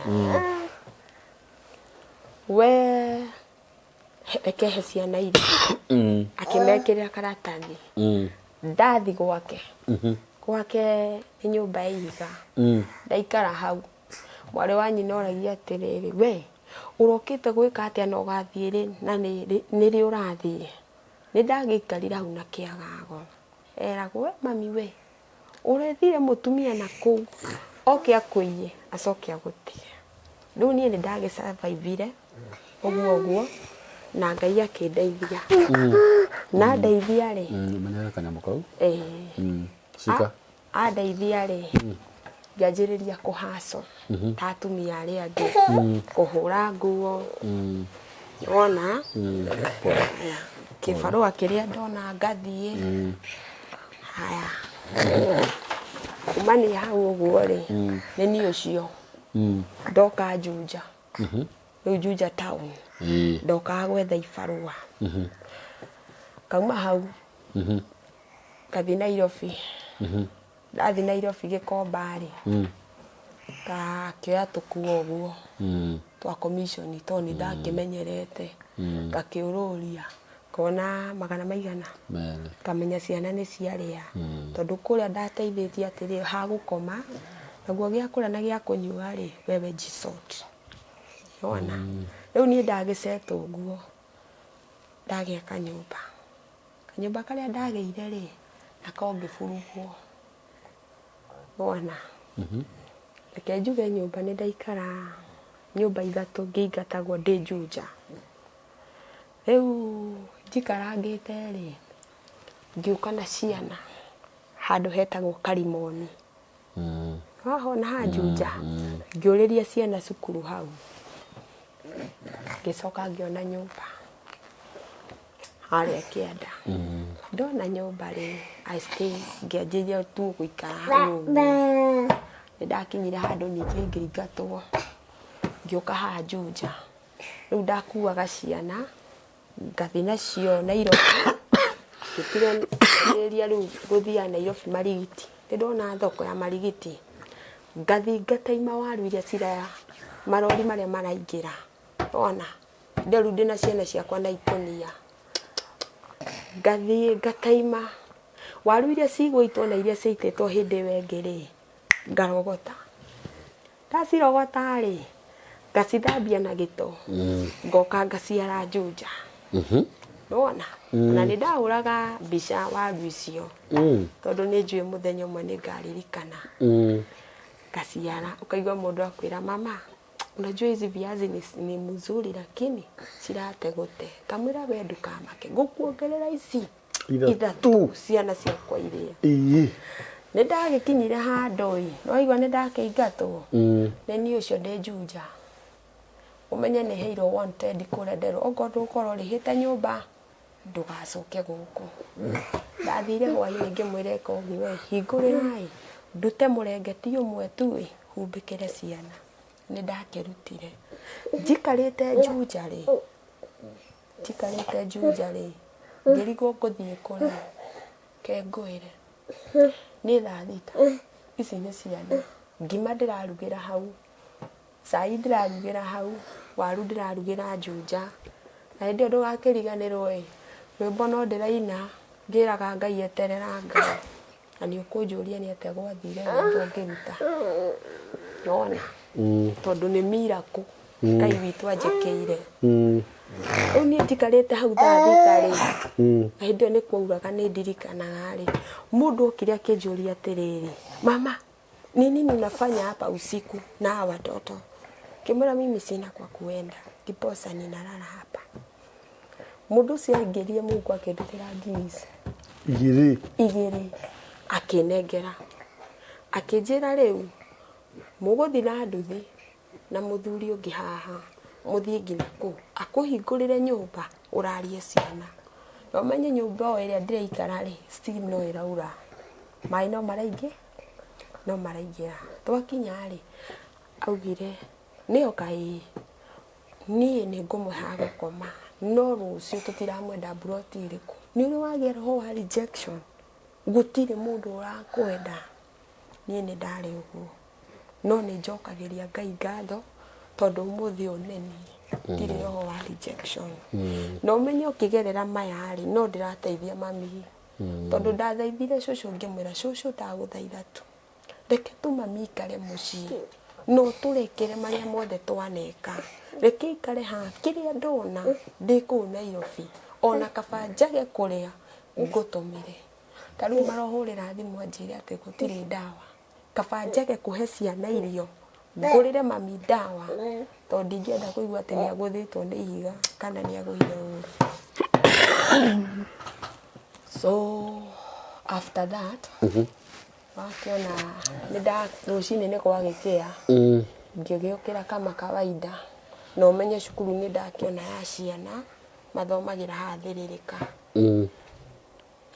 B: we reke he ciana irio akĩmekĩrĩra karatathi ndathi gwake. Gwake nĩ nyũmba ya ihiga. Ndaikara hau, mwarĩ wa nyina oragia atĩrĩrĩ, we ũrokĩte gwĩka atĩa na ũgathiĩ rĩ na nĩ rĩ ũrathiĩ? Nĩ ndagĩikarire hau na kĩagago. Eragwo, we mami we, ũrethire mũtumia na kũu, oke akũiye, acoke agũtige. Rĩu niĩ nĩ ndagĩ survive-ire ũguo ũguo, na Ngai akĩndeithia. Na andeithia rĩ,
A: Menyerera kanyamũ kau. Cika.
B: Andeithia rĩ, ngĩanjĩrĩria kũhaco ta atumia arĩa angĩ, kũhũra nguo, wona. Haya, kĩbarũa kĩrĩa ndona ngathiĩ. Haya, kumania hau ũguo rĩ, nĩ niĩ ũcio ndoka Juja. Rĩu Juja town ndokaga gwetha ibarũa. Kauma hau ngathiĩ Nairobi. Ndathiĩ Nairobi Gĩkomba rĩ, ngakĩoya tũkuo ũguo twa commission tondũ nĩ ndakĩmenyerete, ngakĩũrũria ngona magana maigana,
A: Merĩ.
B: Ngamenya ciana nĩ ciarĩa, tondũ kũrĩa ndateithĩtie atĩrĩ, ha gũkoma naguo, gĩa kũrĩa na gĩa kũnyua rĩ, wewe jisort. Wona rĩu niĩ ndagĩceta ũguo, ndagĩa kanyũmba. Kanyũmba karĩa ndagĩire rĩ, nako ngĩburugwo. Wona, reke njuge nyũmba nĩ ndaikara nyũmba ithatũ ngĩingatagwo ndĩ Juja. Rĩu njikarangĩte rĩ, ngĩũka na ciana handũ hetagwo Karimoni. Wahona ha Juja, ngĩũrĩria ciana cukuru hau, ngĩcoka ngĩona nyũmba harĩa kĩanda. Ndona nyũmba rĩ, I stay, ngĩanjĩrĩria tu gũikara hau ũguo. Nĩ ndakinyire handũ ningĩ ngĩingatwo, ngĩũka haha Juja. Rĩu ndakuaga ciana ngathiĩ nacio Nairobi, ngĩtiganĩria rĩu gũthiaga Nairobi Marigiti. Nĩ ndona thoko ya Marigiti, ngathiĩ ngataima waru iria ciraya marori marĩa maraingĩra. Wona rĩu ndĩna ciana ciakwa na ikũnia, ngathiĩ ngataima waru iria cigũitwo na iria ciaitĩtwo hĩndĩ ĩyo ĩngĩ rĩ, ngarogota. Ndacirogota rĩ, ngacithambia na gĩto, ngoka ngaciara Juja. Nĩwona na nĩ ndahũraga mbica waru icio, tondũ nĩ njũĩ mũthenya ũmwe nĩ ngaririkana. Ngaciara, ũkaigua mũndũ akwĩra, "Mama, unajua hizi viazi ni mzuri lakini cirategũte." Kamwĩra, "We ndũkamake, ngũkuongerera ici
A: Ithatũ.
B: ithatũ ciana ciakwa iria." Nĩ ndagĩkinyire handũ ĩ, nĩwaigua nĩ ndakĩingatwo. Nĩ niĩ ũcio ndĩ Juja, ũmenye nĩ heirwo wanted kũrĩa nderwo okorwo ndũgũkorwo ũrĩhĩte nyũmba ndũgacoke gũkũ. Ndathire hwainĩ ngĩmwĩra ĩka ũguo ĩ, hingũrĩrai ndute mũrengeti ũmwe tu ĩ, humbĩkĩre ciana. Nĩ ndakĩrutire. Njikarĩte Juja rĩ, njikarĩte Juja rĩ, ngĩrigwo ngũthiĩ kũrĩ ke ngwĩre nĩ thaa 6, ici nĩ ciana, ngima ndĩrarugĩra hau, cai ndĩrarugĩra hau, waru ndĩrarugĩra Juja. Na hĩndĩ ĩyo ndũgakĩriganĩrwo ĩ, rwĩmbo no ndĩraina ngĩraga Ngai eterera Ngai, na nĩ ũkũnjũria nĩ atĩa gwathire rwĩmbo ngĩruta. Nĩwona, tondũ nĩ miracle Ngai witũ anjĩkĩire. Rĩu niĩ njikarĩte hau thaa 6 rĩ, na hĩndĩ ĩyo nĩ kwauraga, nĩ ndirikanaga rĩ, mũndũ okire akĩnjũria atĩrĩrĩ, "Mama, ni nini unafanya hapa usiku na hawa watoto?" Ngĩmwĩra, "Mimi sina kwa kuenda, ndiposa ninalala hapa." Mũndũ ũcio aingĩrire mũhuko akĩndutĩra ngiri ici
A: Igĩrĩ.
B: Igĩrĩ akĩnengera, akĩnjĩra, "Rĩu mũgũthiĩ na nduthi na mũthuri ũngĩ haha, mũthiĩ nginya kũu akũhingũrĩre nyũmba ũrarie ciana." Na ũmenye nyũmba o ĩrĩa ndĩraikara rĩ, still no ĩraura, maĩ no maraingĩ, no maraingĩra. Twakinya rĩ, augire nĩoka ĩĩ, niĩ nĩ ngũmwe ha gũkoma, no rũciũ tũtiramwenda mburoti ĩrĩkũ. Nĩ ũrĩ wagĩa roho wa rejection, gũtirĩ mũndũ ũrakwenda. Niĩ nĩ ndarĩ ũguo, no nĩ njokagĩria Ngai ngatho tondũ ũmũthĩ ũyũ nĩ niĩ ndirĩ roho wa rejection. Na ũmenye ũkĩgerera maya rĩ, no ndĩrateithia mami. Tondũ ndathaithire cũcũ ngĩmwĩra, cũcũ ndagũthaitha tu reke tu mami ikare mũciĩ na ũtũrekere marĩa mothe twaneka, reke ikare haha, kĩrĩa ndona ndĩ kũu Nairobi ona kaba njage kũrĩa ngũtũmĩre. Ta rĩu marohũrĩra thimũ anjĩre atĩ gũtirĩ ndawa, kaba njage kũhe ciana irio ngũrĩre mami ndawa, tondũ ndingĩenda kũigua atĩ nĩ agũthĩtwo nĩ ihiga kana nĩ agũire ũru. So after that wakĩona nĩ nda rũcinĩ nĩ gwagĩkĩa, ngĩgĩũkĩra kama kawaida, na ũmenye cukuru nĩ ndakĩona ya ciana mathomagĩra haha thĩrĩrĩka.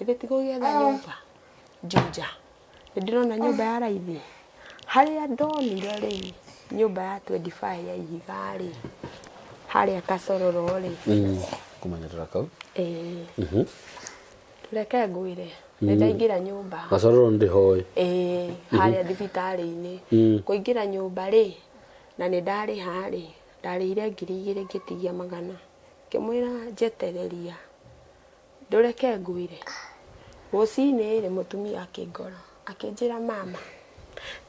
B: Githĩ ti gũgĩetha nyũmba Juja? Nĩ ndĩrona nyũmba ya raithi. Harĩa ndonire rĩ, nyũmba ya 25 ya ihiga rĩ, harĩa Kacororo rĩ.
A: Kũmenyerera kau.
B: Ĩĩ. Reke ngwĩre, nĩ ndaingĩra nyũmba.
A: Gacororo ndĩhoĩ.
B: Ĩĩ, harĩa thibitarĩ-inĩ. Kũingĩra nyũmba rĩ, na nĩ ndarĩha rĩ, ndarĩhire 2000 ngĩtigia 100. Ngĩmwĩra njetereria, ndũreke ngwĩre. Rũcinĩ rĩ, mũtumia akĩngora, akĩnjĩra mama,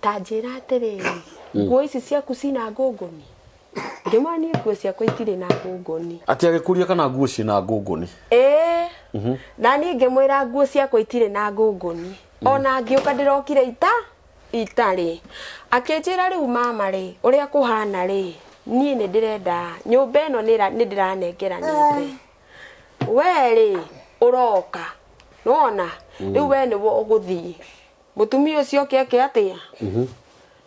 B: ta njĩra atĩrĩrĩ, nguo ici ciaku cina ngũngũni? Ngĩmwĩra niĩ nguo ciakwa itirĩ na ngũngũni.
A: Atĩ agĩkũria kana nguo ciĩna ngũngũni?
B: Ĩĩ. Na niĩ ngĩmwĩra nguo ciakwa itirĩ na ngũngũni. Ona ngĩũka ndĩrokire ita itarĩ. Akĩnjĩra rĩu mama rĩ, ũrĩa kũhana rĩ, niĩ nĩ ndĩrenda nyũmba ĩno nĩ ndĩranengeranĩte. We rĩ, ũroka. Nĩwona? Rĩu we nĩwe ũgũthiĩ. Mũtumia ũcio oke eke atĩa?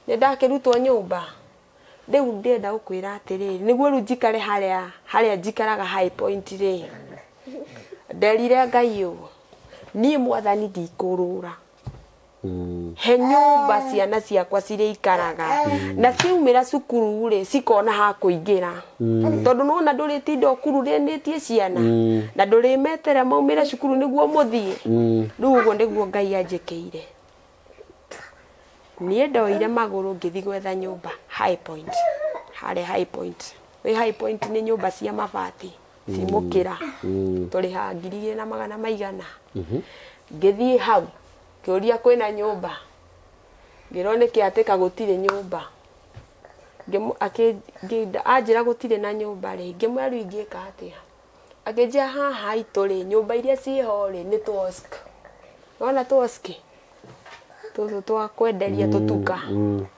B: Nĩ ndakĩrutwo nyũmba. Rĩu ndĩrenda gũkwĩra atĩrĩrĩ, nĩguo rĩu njikare harĩa harĩa njikaraga High Point rĩ, nderire Ngai ũũ, niĩ mwathani ndikũrũra. He nyũmba ciana ciakwa cirĩikaraga na ciaumĩra cukuru rĩ, cikona ha kũingĩra, tondũ nĩwona ndũrĩtinda ũkururĩtie ciana na ndũrĩmetera maumĩre cukuru nĩguo mũthiĩ. Rĩu ũguo nĩguo Ngai anjĩkĩire. Niĩ ndoire magũrũ ngĩthiĩ gwetha nyũmba High Point, harĩa High Point. Wĩ High Point nĩ nyũmba cia mabati ci mũkĩra, tũrĩhaga 2100 maigana. Ngĩthiĩ hau ngĩũria kwĩna nyũmba, ngĩrwo nĩ kĩatĩka gũtirĩ nyũmba. Anjĩra gũtirĩ na nyũmba rĩ, ngĩmwĩra rĩu ingĩka atĩa? Akĩnjĩra haha haitũ rĩ, nyũmba iria ciĩho rĩ, nĩ twosk. Wona twoski? Tũtũ twa kwenderia tũtuka.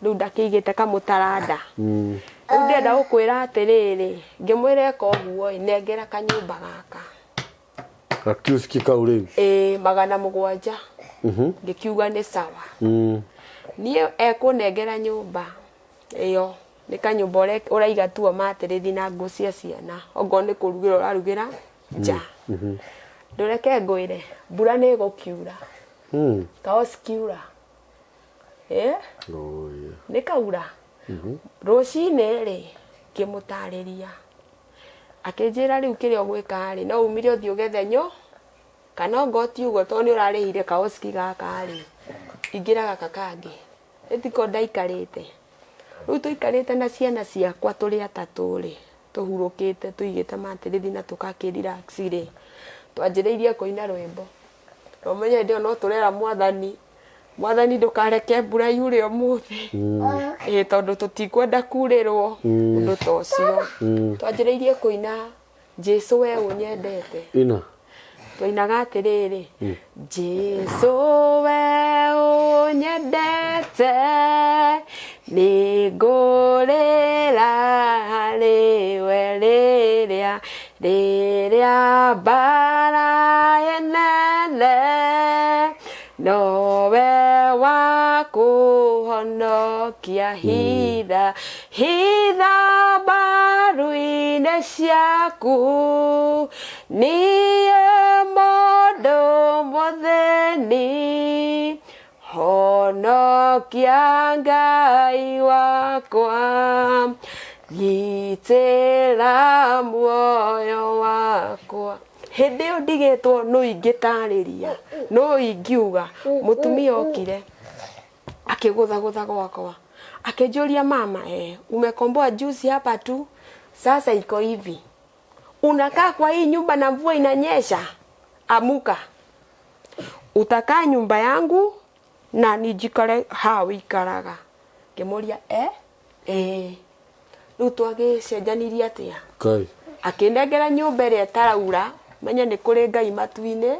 B: Rĩu ndakĩigĩte kamũtaranda. Rĩu ndĩrenda gũkwĩra atĩrĩrĩ, ngĩmwĩra eka ũguo ĩ, nengera kanyũmba gaka.
A: Gakioski kau rĩu.
B: Ĩĩ, 700. Ngĩkiuga nĩ sawa. Niĩ ekũnengera nyũmba ĩyo, nĩ kanyũmba ũraiga tuo matĩrĩthi na nguo cia ciana, okorwo nĩ kũrugĩra ũrarugĩra nja. Ndũreke ngwĩre, mbura nĩ ĩgũkiura. Kaoski kiura. Ĩ?
A: Oh, yeah.
B: Nĩ kaura. Rũcinĩ rĩ, ngĩmũtarĩria. Akĩnjĩra rĩu kĩrĩa ũgwĩka rĩ, no umire ũthiĩ ũgethe nyo, kana ongorwo ti ũguo tondũ nĩ ũrarĩhire kaoski gaka rĩ, ingĩra gaka kangĩ. Ĩtiko ndaikarĩte. Rĩu tũikarĩte na ciana ciakwa tũrĩ atatũ rĩ, tũhurũkĩte tũigĩte matĩrĩthi na tũgakĩ relax rĩ, twanjĩrĩirie kũina rwĩmbo. Na ũmenye hĩndĩ ĩyo no tũrera mwathani, mwathani ndũkareke mbura yure ũmũthĩ. Ĩĩ tondũ tũtikwenda kurĩrwo ũndũ ta ũcio. Twanjĩrĩirie kũina Jesu we ũnyendete.
A: Ina.
B: Twainaga atĩrĩrĩ, Jesu we ũnyendete, nĩ ngũrĩra harĩ we rĩrĩa rĩrĩa mbara ĩnene, nowe wa kũhonokia, hitha hitha mbaru-inĩ ciaku, niĩ mũndũ mũthĩni, honokia Ngai wakwa, gitĩra muoyo wakwa. Hĩndĩ ĩyo ndigĩtwo no ingĩtarĩria, no ingiuga, mũtumia okire akĩgũthagũtha gwakwa akĩnjũria, mama, umekomboa juzi hapa tu, sasa iko hivi, unakaa kwa hii nyumba na mvua inanyesha, amuka. Utakaa nyumba yangu na ninjikare haha wĩikaraga. Ngĩmũria e ĩĩ. Rĩu twagĩcenjanirie atĩa?
A: Ngai.
B: Akĩnengera nyũmba ĩrĩa ĩtaraura, menye nĩ kũrĩ Ngai matu-inĩ,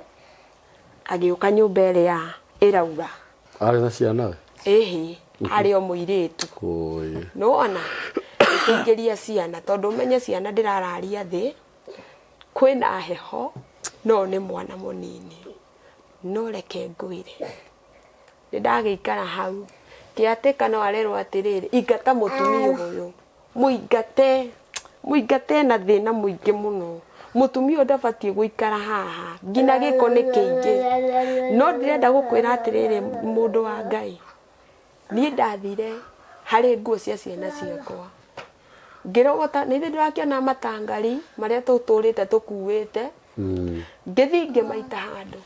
B: agĩũka nyũmba ĩrĩa ĩraura.
A: Arĩ na ciana we?
B: Ĩhĩ, arĩ o mũirĩtu.
A: Ũĩ.
B: Nĩwona? Akĩingĩria ciana tondũ ũmenye ciana ndĩrararia thĩ, kwĩna heho, no nĩ mwana mũnini. No reke ngwĩre, nĩ ndagĩikara hau, kĩatĩka no arerwo atĩrĩrĩ, ingata mũtumia ũyũ, mũingate, mũingate ena thĩna mũingĩ mũno. Mũtumia ũyũ ndabatiĩ gũikara haha, nginya gĩko nĩ kĩingĩ. No ndĩrenda gũkwĩra atĩrĩrĩ mũndũ wa Ngai, niĩ ndathire harĩ nguo cia ciana ciakwa, ngĩrogota, nĩ ithuĩ ndũrakĩona matangari marĩa tũtũrĩte tũkuĩte, ngĩthiĩ ngĩmaita handũ,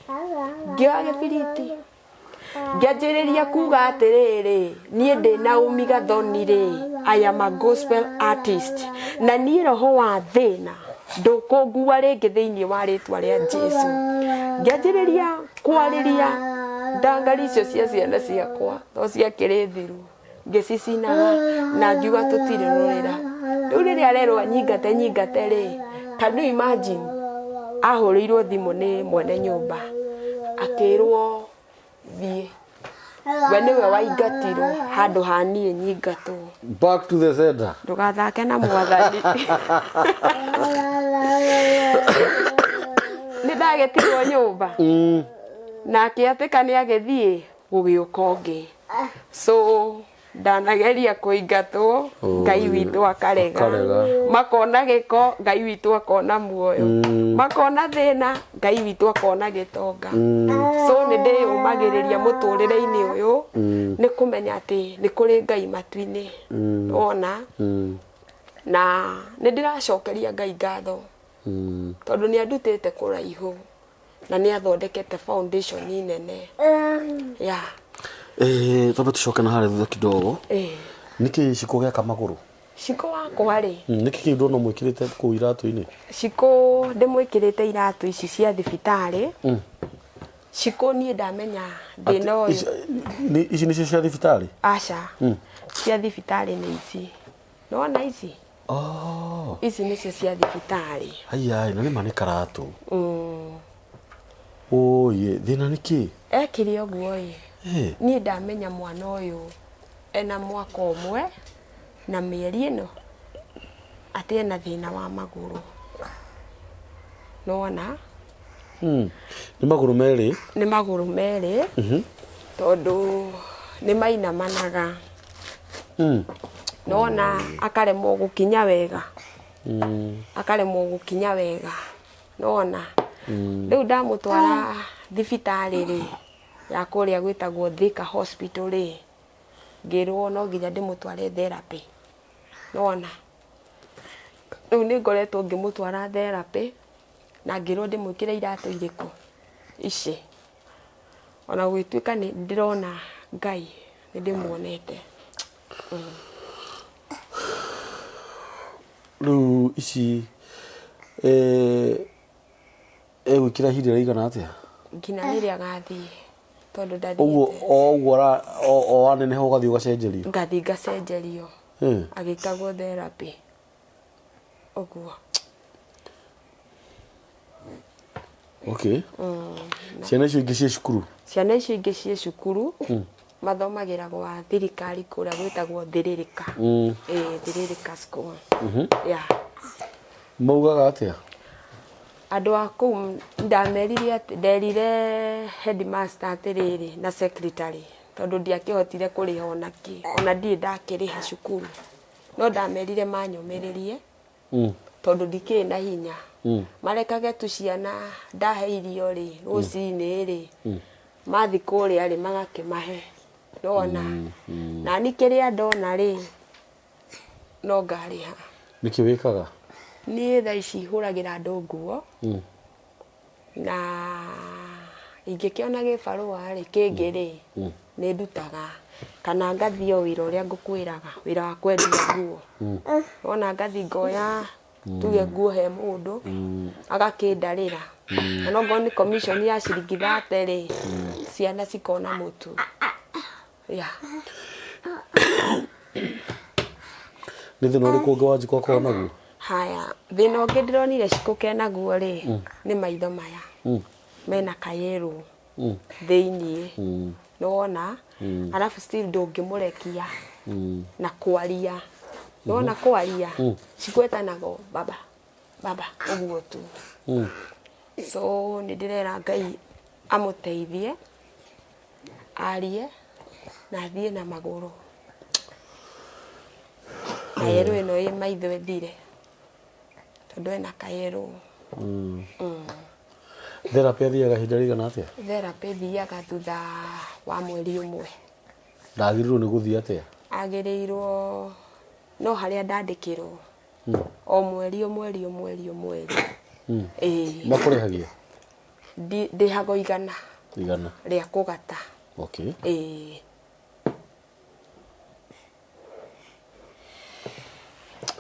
B: ngĩoya gĩbiriti, ngĩanjĩrĩria kuga atĩrĩrĩ, niĩ ndĩ Naomi Gathoni rĩ, I am a gospel artist, na niĩ roho wa thĩna ndũkũngua rĩngĩ thĩinĩ wa rĩtwa rĩa Jesu. Ngĩanjĩrĩria kwarĩria ndangari icio cia ciana ciakwa, to ciakĩrĩ thiru. Ngĩcicinaga na ngiuga tũtirĩ rũrĩra. Rĩu rĩrĩa arerwo nyingate nyingate rĩ, can you imagine ahũrĩirwo thimũ nĩ mwene nyũmba akĩrwo thiĩ, we nĩwe waingatirwo handũ ha niĩ nyingatwo.
A: Back to the sender.
B: Ndũgathake na mwathani. Nĩ ndagĩtigwo nyũmba na akĩatĩka nĩ agĩthiĩ gũgĩũka ũngĩ. So ndanageria kũingatwo Ngai witũ akarega.
A: Akarega.
B: Makona gĩko Ngai witũ akona muoyo, makona thĩna Ngai witũ akona gĩtonga. So nĩ ndĩyũmagĩrĩria mũtũrĩre-inĩ ũyũ nĩ kũmenya atĩ nĩ kũrĩ Ngai matu-inĩ, wona na nĩ ndĩracokeria Ngai ngatho tondũ nĩ andutĩte kũraihu na nĩ athondekete foundation nene ya.
A: Twambe tucoke na harĩa thutha kidogo. Nĩkĩ Ciko gĩaka magũrũ?
B: Ciko wakwa rĩ,
A: Nĩkĩ kĩu ndona mwĩkĩrĩte kũu iratũ-inĩ?
B: Ciko ndĩmwĩkĩrĩte iratũ ici cia thibitarĩ. Ciko niĩ ndamenya thĩna ũyũ.
A: Ici nĩcio cia thibitarĩ?
B: Aca, cia thibitarĩ nĩ ici, nĩwona ici?
A: Oh.
B: Ici nĩcio cia thibitarĩ.
A: Haiya, na nĩma nĩ karatũ. Ũyĩ, thĩna nĩ kĩ?
B: Ekire ũguo ĩ, niĩ ndamenya mwana ũyũ ena mwaka ũmwe na mĩeri ĩno atĩ ena thĩna wa magũrũ, nĩwona?
A: Nĩ magũrũ merĩ?
B: Nĩ magũrũ merĩ, tondũ nĩ mainamanaga. Nĩwona akaremwo gũkinya wega, akaremwo gũkinya wega, nĩwona? Rĩu ndamũtwara thibitarĩ rĩ, ya kũrĩa gwĩtagwo Thika Hospital rĩ, ngĩrwo no nginya ndĩmũtware therapy, nĩwona? Rĩu nĩ ngoretwo ngĩmũtwara therapy, na ngĩrwo ndĩmwĩkĩre iratũ irĩkũ? Ici. Ona gũgĩtuĩka nĩ ndĩrona Ngai nĩ ndĩmuonete.
A: Rĩu ici egwĩkĩra ihinda rĩigana atĩa?
B: Nginya rĩrĩa agathiĩ tondũ
A: Ũguo
B: ndathiĩte.
A: O ũguo o waneneha ũgathiĩ ũgacenjerio?
B: Ngathiĩ ngacenjerio agĩkagwo therapy ũguo.
A: Okay. Ciana icio ingĩ ciĩ cukuru?
B: Ciana icio ingĩ ciĩ cukuru, mathomagĩra gwa thirikari kũrĩa gwĩtagwo Thĩrĩrĩka. Ĩĩ, Thĩrĩrĩka school. Yeah.
A: Maugaga atĩa?
B: Andũ a kũu ndamerire atĩ, nderire headmaster atĩrĩrĩ na secretary tondũ ndiakĩhotire kũrĩha ona kĩ, ona ndirĩ ndakĩrĩha cukuru. No ndamerire manyũmĩrĩrie tondũ ndikĩrĩ na hinya. Marekage tu ciana ndahe irio rĩ, rũcinĩ rĩ, mathiĩ kũrĩa rĩ, magakĩmahe. Nĩwona? Nani kĩrĩa ndona rĩ, no ngarĩha.
A: Nĩkĩ wĩkaga?
B: Niĩ thaa ici hũragĩra andũ nguo, na ingĩkĩona gĩbarũa rĩ, kĩngĩ rĩ, nĩ ndutaga. Kana ngathiĩ o wĩra ũrĩa ngũkwĩraga, wĩra wa kwendia nguo. Wona ngathiĩ ngoya tuge nguo he mũndũ, agakĩndarĩra. Ona okorwo nĩ commission ya ciringi 30 rĩ, Ciana cikona mũtu. Yeah.
A: Nĩ thĩna ũrĩkũ ũngĩ Wanjikũ akoragwo naguo?
B: Haya, thĩna ũngĩ ndĩronire Shiko kenaguo rĩ, nĩ maitho maya. Mena kayellow thĩiniĩ. Nĩwona? Arabu still ndũngĩmũrekia na kwaria. Nĩwona kwaria? Shiko etanagwo baba, baba, ũguo tu. So nĩ ndĩrera Ngai amũteithie arie na athiĩ na magũrũ. Na yellow ĩno ĩ maitho ĩthire tondũ ena ka yellow.
A: Therapy athiaga ihinda rĩigana atĩa?
B: Therapy ĩthiaga thutha wa mweri ũmwe.
A: Ndagĩrĩirwo nĩ gũthiĩ atĩa?
B: Agĩrĩirwo no harĩa ndandĩkĩrwo o mweri o mweri o mweri o mweri. Ĩĩ.
A: Makũrĩhagia?
B: Ndĩhagwo igana.
A: Igana.
B: Rĩa kũgata.
A: Okay.
B: Ĩĩ.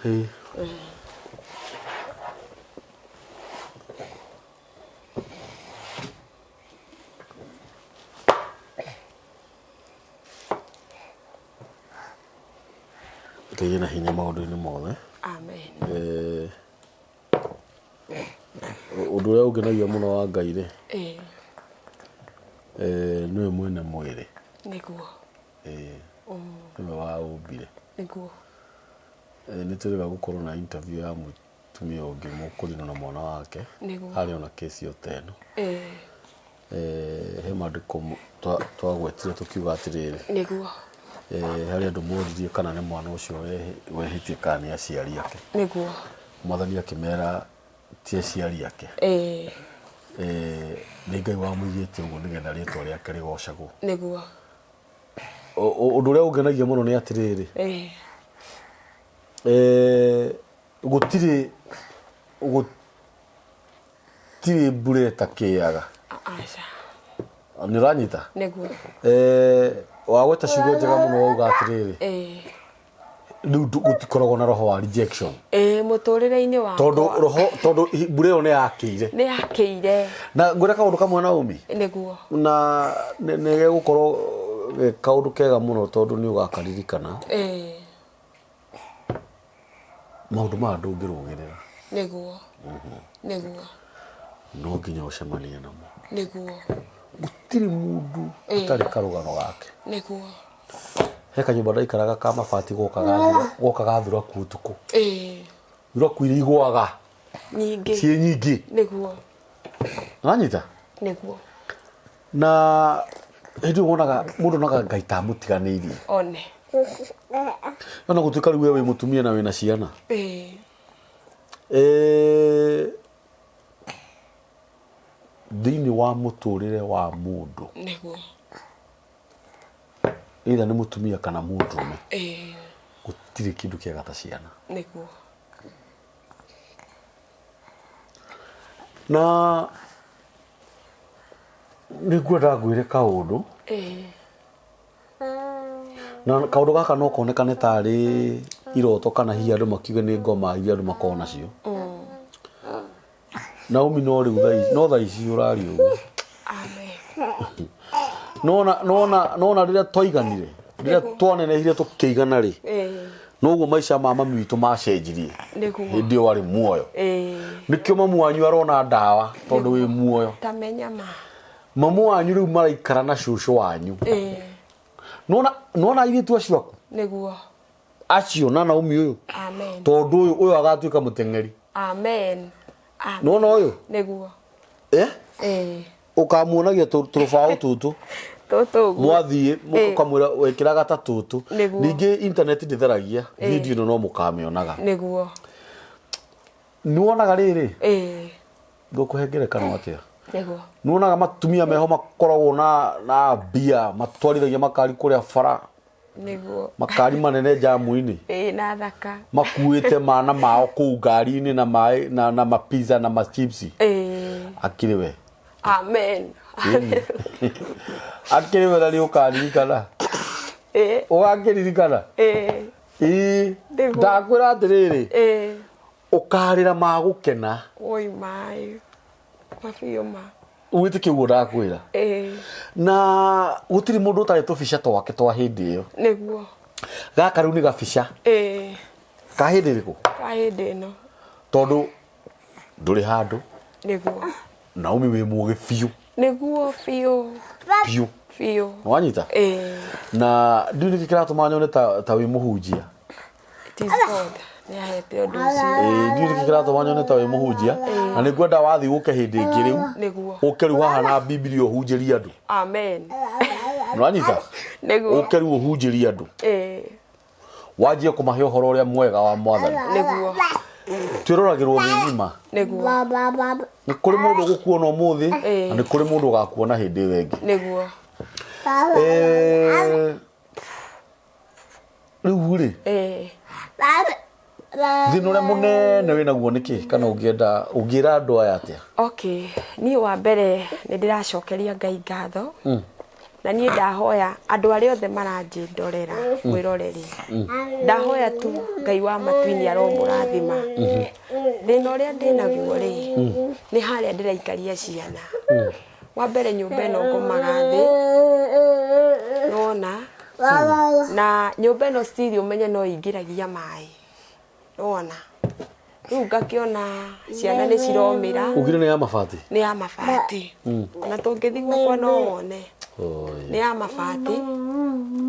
A: Ĩĩ. Ngai ena hinya maũndũ-inĩ mothe.
B: Amen.
A: Eh, ũndũ ũrĩa ũngenagia mũno wa Ngai rĩ, eh, nĩwe mwene mwĩrĩ.
B: Nĩguo.
A: Eh, nĩwe waũmbire.
B: Nĩguo.
A: Eh, nĩ tũrĩga gũkorwo na interview ya mũtumia ũngĩ mũkũrinũ na mwana wake.
B: Nĩguo.
A: Arĩ ona kesi o ta ĩno. Eh, he maandĩko twagwetire tũkiuga atĩrĩrĩ.
B: Nĩguo.
A: Eh, harĩ andũ moririe kana nĩ mwana ũcio wehĩtie kana nĩ aciari ake.
B: Nĩguo.
A: Mwathani akĩmera ti aciari ake. Eh, nĩ Ngai wamũigĩte ũguo nĩgetha rĩtwa rĩake rĩgocagwo.
B: Nĩguo.
A: Ũndũ ũrĩa ũngenagia mũno nĩ atĩrĩrĩ. Eh, gũtirĩ gũtirĩ mbura ĩtakĩaga.
B: Aca.
A: Nĩ ũranyita?
B: Nĩguo.
A: Eh, wagweta ciugo njega mũno wauga atĩrĩrĩ. Rĩu gũtikoragwo na roho wa rejection.
B: Ĩĩ mũtũrĩre-inĩ wakwa.
A: Tondũ roho tondũ mbura ĩyo nĩ yakĩire.
B: Nĩ yakĩire.
A: Na ngwĩre kaũndũ kamwe Naomi.
B: Nĩguo.
A: Na nĩ gegũkorwo ge kaũndũ kega mũno tondũ nĩ ũgakaririkana.
B: Ĩĩ.
A: Maũndũ maya ndũngĩrũgĩrĩra.
B: Nĩguo. Nĩguo.
A: No nginya ũcemanie namo.
B: Nĩguo.
A: Gũtirĩ mũndũ ũtarĩ karũgano gake.
B: Nĩguo.
A: He kanyũmba ndaikaraga ka mabati gokaga thuraku ũtukũ. Thuraku iria igũaga.
B: Nyingĩ.
A: Ciĩ nyingĩ.
B: Nĩguo.
A: Wanyita?
B: Nĩguo.
A: Na hĩndĩ ĩyo wonaga mũndũ onaga Ngai ta amũtiganĩirie.
B: One.
A: Ona gũtuĩka rĩu we wĩ mũtumia na wĩna ciana.
B: Ĩĩ.
A: Thĩinĩ wa mũtũrĩre wa mũndũ.
B: Nĩguo.
A: Either nĩ mũtumia kana mũndũrũme.
B: Ĩĩ.
A: Gũtirĩ kĩndũ kĩega ta ciana.
B: Nĩguo.
A: Na nĩ ngwenda ngwĩre kaũndũ.
B: Ĩĩ.
A: Na kaũndũ gaka no konekane tarĩ iroto kana hihi andũ makiuge nĩ ngoma iria andũ makoragwo nacio. Naomi no rĩu thaa ici no thaa ici ũraria ũguo.
B: Amen.
A: Nona nona nona rĩrĩa twaiganire rĩrĩa twanenehire tũkĩigana rĩ
B: Ĩĩ.
A: noguo maica ma mami witũ macenjirie
B: Nĩguo.
A: hĩndĩ ĩyo arĩ muoyo
B: Ĩĩ.
A: nĩkĩo mamu wanyu arona ndawa tondũ wĩ muoyo
B: Tamenya ma.
A: mamu wanyu rĩu maraikara na cũcũ wanyu
B: Ĩĩ.
A: nona nona airĩtu acio aku
B: Nĩguo.
A: acio na Naomi ũyũ
B: Amen.
A: tondũ ũyũ ũyũ agatuĩka mũteng'eri
B: Amen. Amen.
A: nona ũyũ
B: Nĩguo.
A: eh
B: Ĩĩ.
A: ũkamuonagia tũrũbaũ tũtũ
B: Tũtũ ũguo.
A: mwathiĩ
B: Ĩĩ.
A: ũkamwĩra wĩkĩraga ta tũtũ
B: Nĩguo.
A: ningĩ internet ndĩtheragia video ĩno no mũkamĩonaga
B: Nĩguo.
A: nĩwonaga rĩrĩ
B: Ĩĩ.
A: ngũkũhe ngerekano atĩa
B: Nĩguo.
A: nĩwonaga matumia meho makoragwo na na mbia matwarithagia makari kũrĩa bara
B: Nĩguo.
A: Makari manene njamu-inĩ.
B: Ĩĩ na thaka.
A: Makuĩte mana mao kũu ngari-inĩ na maĩ na, na mapizza na machipsi.
B: Ĩĩ.
A: Akĩrĩ we.
B: Amen.
A: Akĩrĩ we na nĩ ũkaririkana.
B: Ĩĩ.
A: Ũgakĩririkana.
B: Ĩĩ.
A: Ĩĩ.
B: Nĩguo.
A: Ndakwĩra atĩrĩrĩ.
B: Ĩĩ.
A: Ũkarĩra ma gũkena.
B: Woi maĩ. Mabiũ ma.
A: Wĩtĩkie ũguo ndakwĩra. Na gũtirĩ mũndũ ũtarĩ tũbica twake twa hĩndĩ ĩyo.
B: Nĩguo.
A: Gaka rĩu nĩ gabica. Ka hĩndĩ ĩrĩkũ?
B: Ka hĩndĩ ĩno.
A: Tondũ ndũrĩ handũ.
B: Nĩguo.
A: Naomi wĩ mũgĩ biũ.
B: Nĩguo biũ.
A: Biũ.
B: Biũ.
A: Nĩwanyita?
B: Ĩĩ.
A: Na ndiũĩ nĩkĩ kĩratũma nyone ta wĩ mũhunjia.
B: It is God. Nĩ ahete ũndũ ũcio.
A: Ĩĩ ndiũĩ nĩkĩ kĩratũma nyone ta wĩ mũhunjia. Na nĩ ngwenda wathiĩ ũke hĩndĩ ĩngĩ rĩu.
B: Nĩguo.
A: Ũke rĩu haha na Bibilia ũhunjĩrie andũ.
B: Amen.
A: Nĩwanyita?
B: Nĩguo.
A: Ũke rĩu ũhunjĩrie andũ.
B: Ĩĩ.
A: Wanjie kũmahe ũhoro ũrĩa mwega wa Mwathani.
B: Nĩguo.
A: Twĩroragĩrwo thĩ ng'ima.
B: Nĩguo.
A: Nĩ kũrĩ mũndũ ũgũkuona ũmũthĩ
B: Ĩĩ.
A: na nĩ kũrĩ mũndũ ũgakuona hĩndĩ ĩyo ĩngĩ.
B: Nĩguo.
A: Rĩu rĩ,
B: Ĩĩ.
A: thĩna ũrĩa mũnene wĩnaguo nĩ kĩ kana ũngĩenda ũngĩra andũ aya atĩa?
B: Okay, niĩ wa mbere nĩ ndĩracokeria Ngai ngatho na niĩ ndahoya andũ arĩa othe maranjĩndorera mwĩroreri ndahoya tu Ngai wa matu-inĩ aromũrathima. Thĩna ũrĩa ndĩnaguo rĩ nĩ harĩa ndĩraikaria ciana. Wa mbere nyũmba ĩno ngomaga thĩ nĩwona, na nyũmba ĩno still ũmenye no ĩingĩragia maĩ nĩwona. Rĩu ngakĩona ciana nĩ ciromĩra.
A: Ugire nĩ ya mabati?
B: Nĩ ya mabati. Ona tũngĩthiĩ gwakwa no wone. Nĩ ya mabati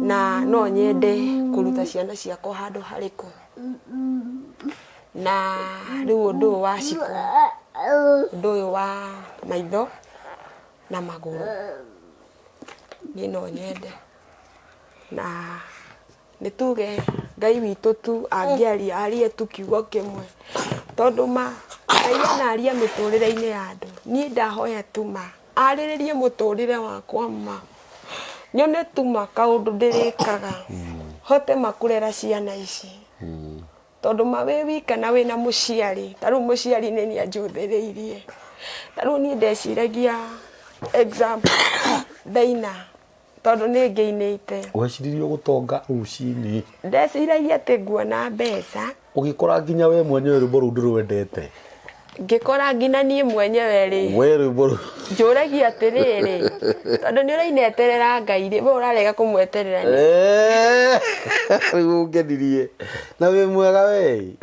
B: na no nyende kũruta ciana ciakwa handũ harĩkũ. Na rĩu ũndũ ũyũ wa ciko, ũndũ ũyũ wa maitho na magũrũ, niĩ no nyende. Na nĩ tuge Ngai witũ tu angĩaria arie tu kiugo kĩmwe, tondũ ma Ngai anaria mĩtũrĩre-inĩ ya andũ, niĩ ndahoya tu ma arĩrĩrie mũtũrĩre wakwa ma, nyone tu ma kaũndũ ndĩrĩkaga, hote ma kũrera ciana ici. Tondũ ma wĩ wika na wĩna mũciari, ta rĩu mũciari nĩ niĩ anjũthĩrĩirie. Ta rĩu niĩ ndeciragia example ndaina tondũ nĩ ngĩinĩte.
A: Weciririe ũgũtonga rũcinĩ.
B: Ndeciragia atĩ nguona mbeca.
A: Ũgĩkora nginya we mwenyewe rwĩmbo rũu ndũrwendete.
B: Ngĩkora nginya niĩ mwenyewe rĩ.
A: We rwĩmbo rũu.
B: Njũragia atĩrĩrĩ, tondũ nĩ ũraina eterera Ngai rĩ, we ũrarega kũmweterera nĩkĩ?
A: Rĩu ũngenirie. Na wĩ mwega we.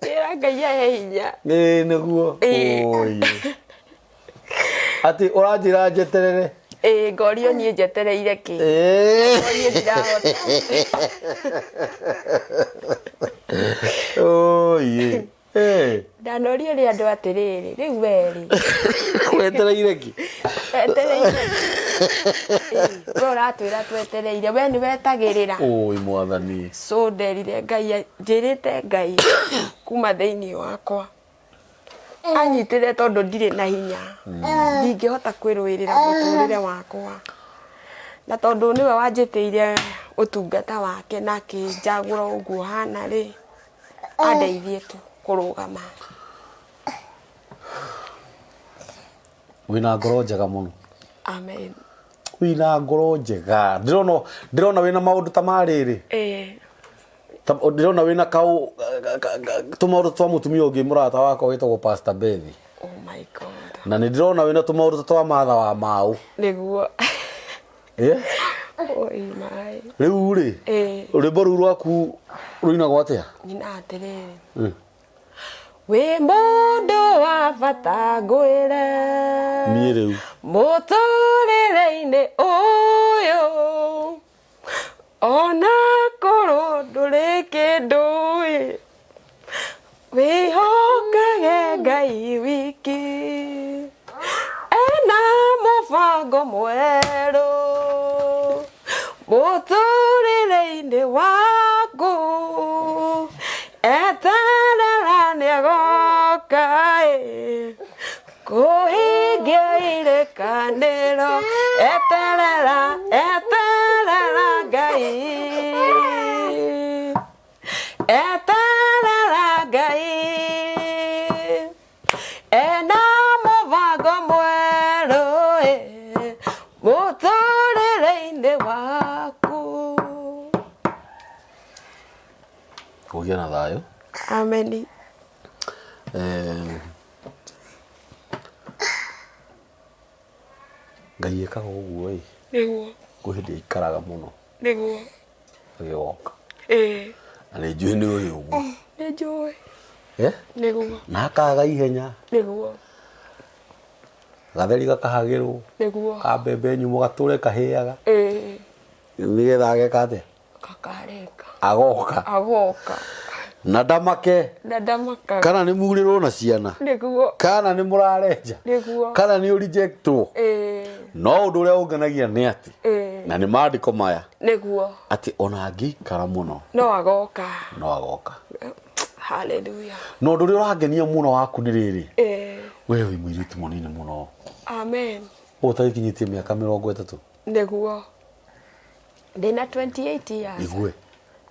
B: Ngĩra Ngai ahe hinya.
A: Ĩĩ nĩguo. Oi. Atĩ ũranjĩra njeterere.
B: Ĩĩ ngorio niĩ njetereire kĩ? Niĩ ndirahota.
A: Oi.
B: Ndanoria ũrĩa andũ atĩrĩrĩ, rĩu we rĩ.
A: Wetereire kĩ?
B: Wetereire. We ũratwĩra twetereire, we nĩ wetagĩrĩra.
A: Oi mwathani.
B: So nderire Ngai, njĩrĩte Ngai kuma thĩinĩ wakwa. Anyitĩrĩre tondũ ndirĩ na hinya. Ndingĩhota kwĩrũĩrĩra mũtũrĩre wakwa. Na tondũ nĩwe wanjĩtĩire ũtungata wake na akĩnjagũra ũguo hana rĩ, andeithie tu kũrũgama.
A: Wĩna ngoro njega mũno.
B: Amen.
A: Wĩna ngoro njega. Ndĩrona ndĩrona wĩna maũndũ ta ma rĩrĩ.
B: Ĩĩ.
A: Ndĩrona wĩna kaũ tũmaũndũ twa mũtumia ũngĩ mũrata wakwa wĩtagwo Pastor Bethi.
B: Oh my God.
A: Na nĩ ndĩrona wĩna tũmaũndũ twa Martha wa Mau.
B: Nĩguo.
A: Eh?
B: Oi my.
A: Rĩu rĩ, rwĩmbo rũu rwaku rũinagwo atĩa?
B: Nyina atĩrĩrĩ. Wĩ mũndũ wa bata ngwĩre.
A: Niĩ rĩu.
B: Mũtũrĩre-inĩ ũyũ. Ona korwo ndũrĩ kĩndũ ĩ. Wĩhokage Ngai wiki. Ena mũbango mwerũ. Mũtũrĩre-inĩ waku. Eterera nĩagoka ĩ. Kũhingia irĩkanĩro. Eterera, eterera Ngai. Eterera Ngai. Ena mũbango mwerũ ĩ, mũtũrĩre-inĩ waku.
A: Kũgĩa na thayũ.
B: Ameni.
A: Eh, Ngai ekaga ũguo ĩ.
B: Nĩguo.
A: Kwĩ hĩndĩ aikaraga mũno.
B: Nĩguo.
A: Agĩgoka.
B: Ĩĩ.
A: Na nĩ njũĩ nĩ ũĩ ũguo.
B: Nĩ njũĩ.
A: Eh?
B: Nĩguo.
A: Na akaga ihenya.
B: Nĩguo.
A: Gatheri gakahagĩrwo.
B: Nĩguo.
A: Ka mbembe nyũmũ gatũre kahĩaga.
B: Ĩĩ.
A: Nĩgetha ageka atĩa?
B: Kakareka.
A: Agoka.
B: Agoka.
A: Na ndamake.
B: Na ndamakaga.
A: Kana nĩ murĩrwo na ciana.
B: Nĩguo.
A: Kana nĩ mũrarenja.
B: Nĩguo.
A: Kana nĩ ũrejectwo.
B: Ĩĩ.
A: No ũndũ ũrĩa ũngenagia nĩ atĩ.
B: Ĩĩ.
A: Na nĩ maandĩko maya.
B: Nĩguo.
A: Atĩ ona angĩikara mũno.
B: No agoka.
A: No agoka.
B: Hallelujah.
A: Na ũndũ ũrĩa ũrangenia mũno waku nĩ rĩrĩ.
B: Ĩĩ.
A: We wĩ mũirĩtu mũnini mũno.
B: Amen.
A: Ũũ ũtagĩkinyĩtie mĩaka 30.
B: Nĩguo. Ndĩna 28 years.
A: Igue.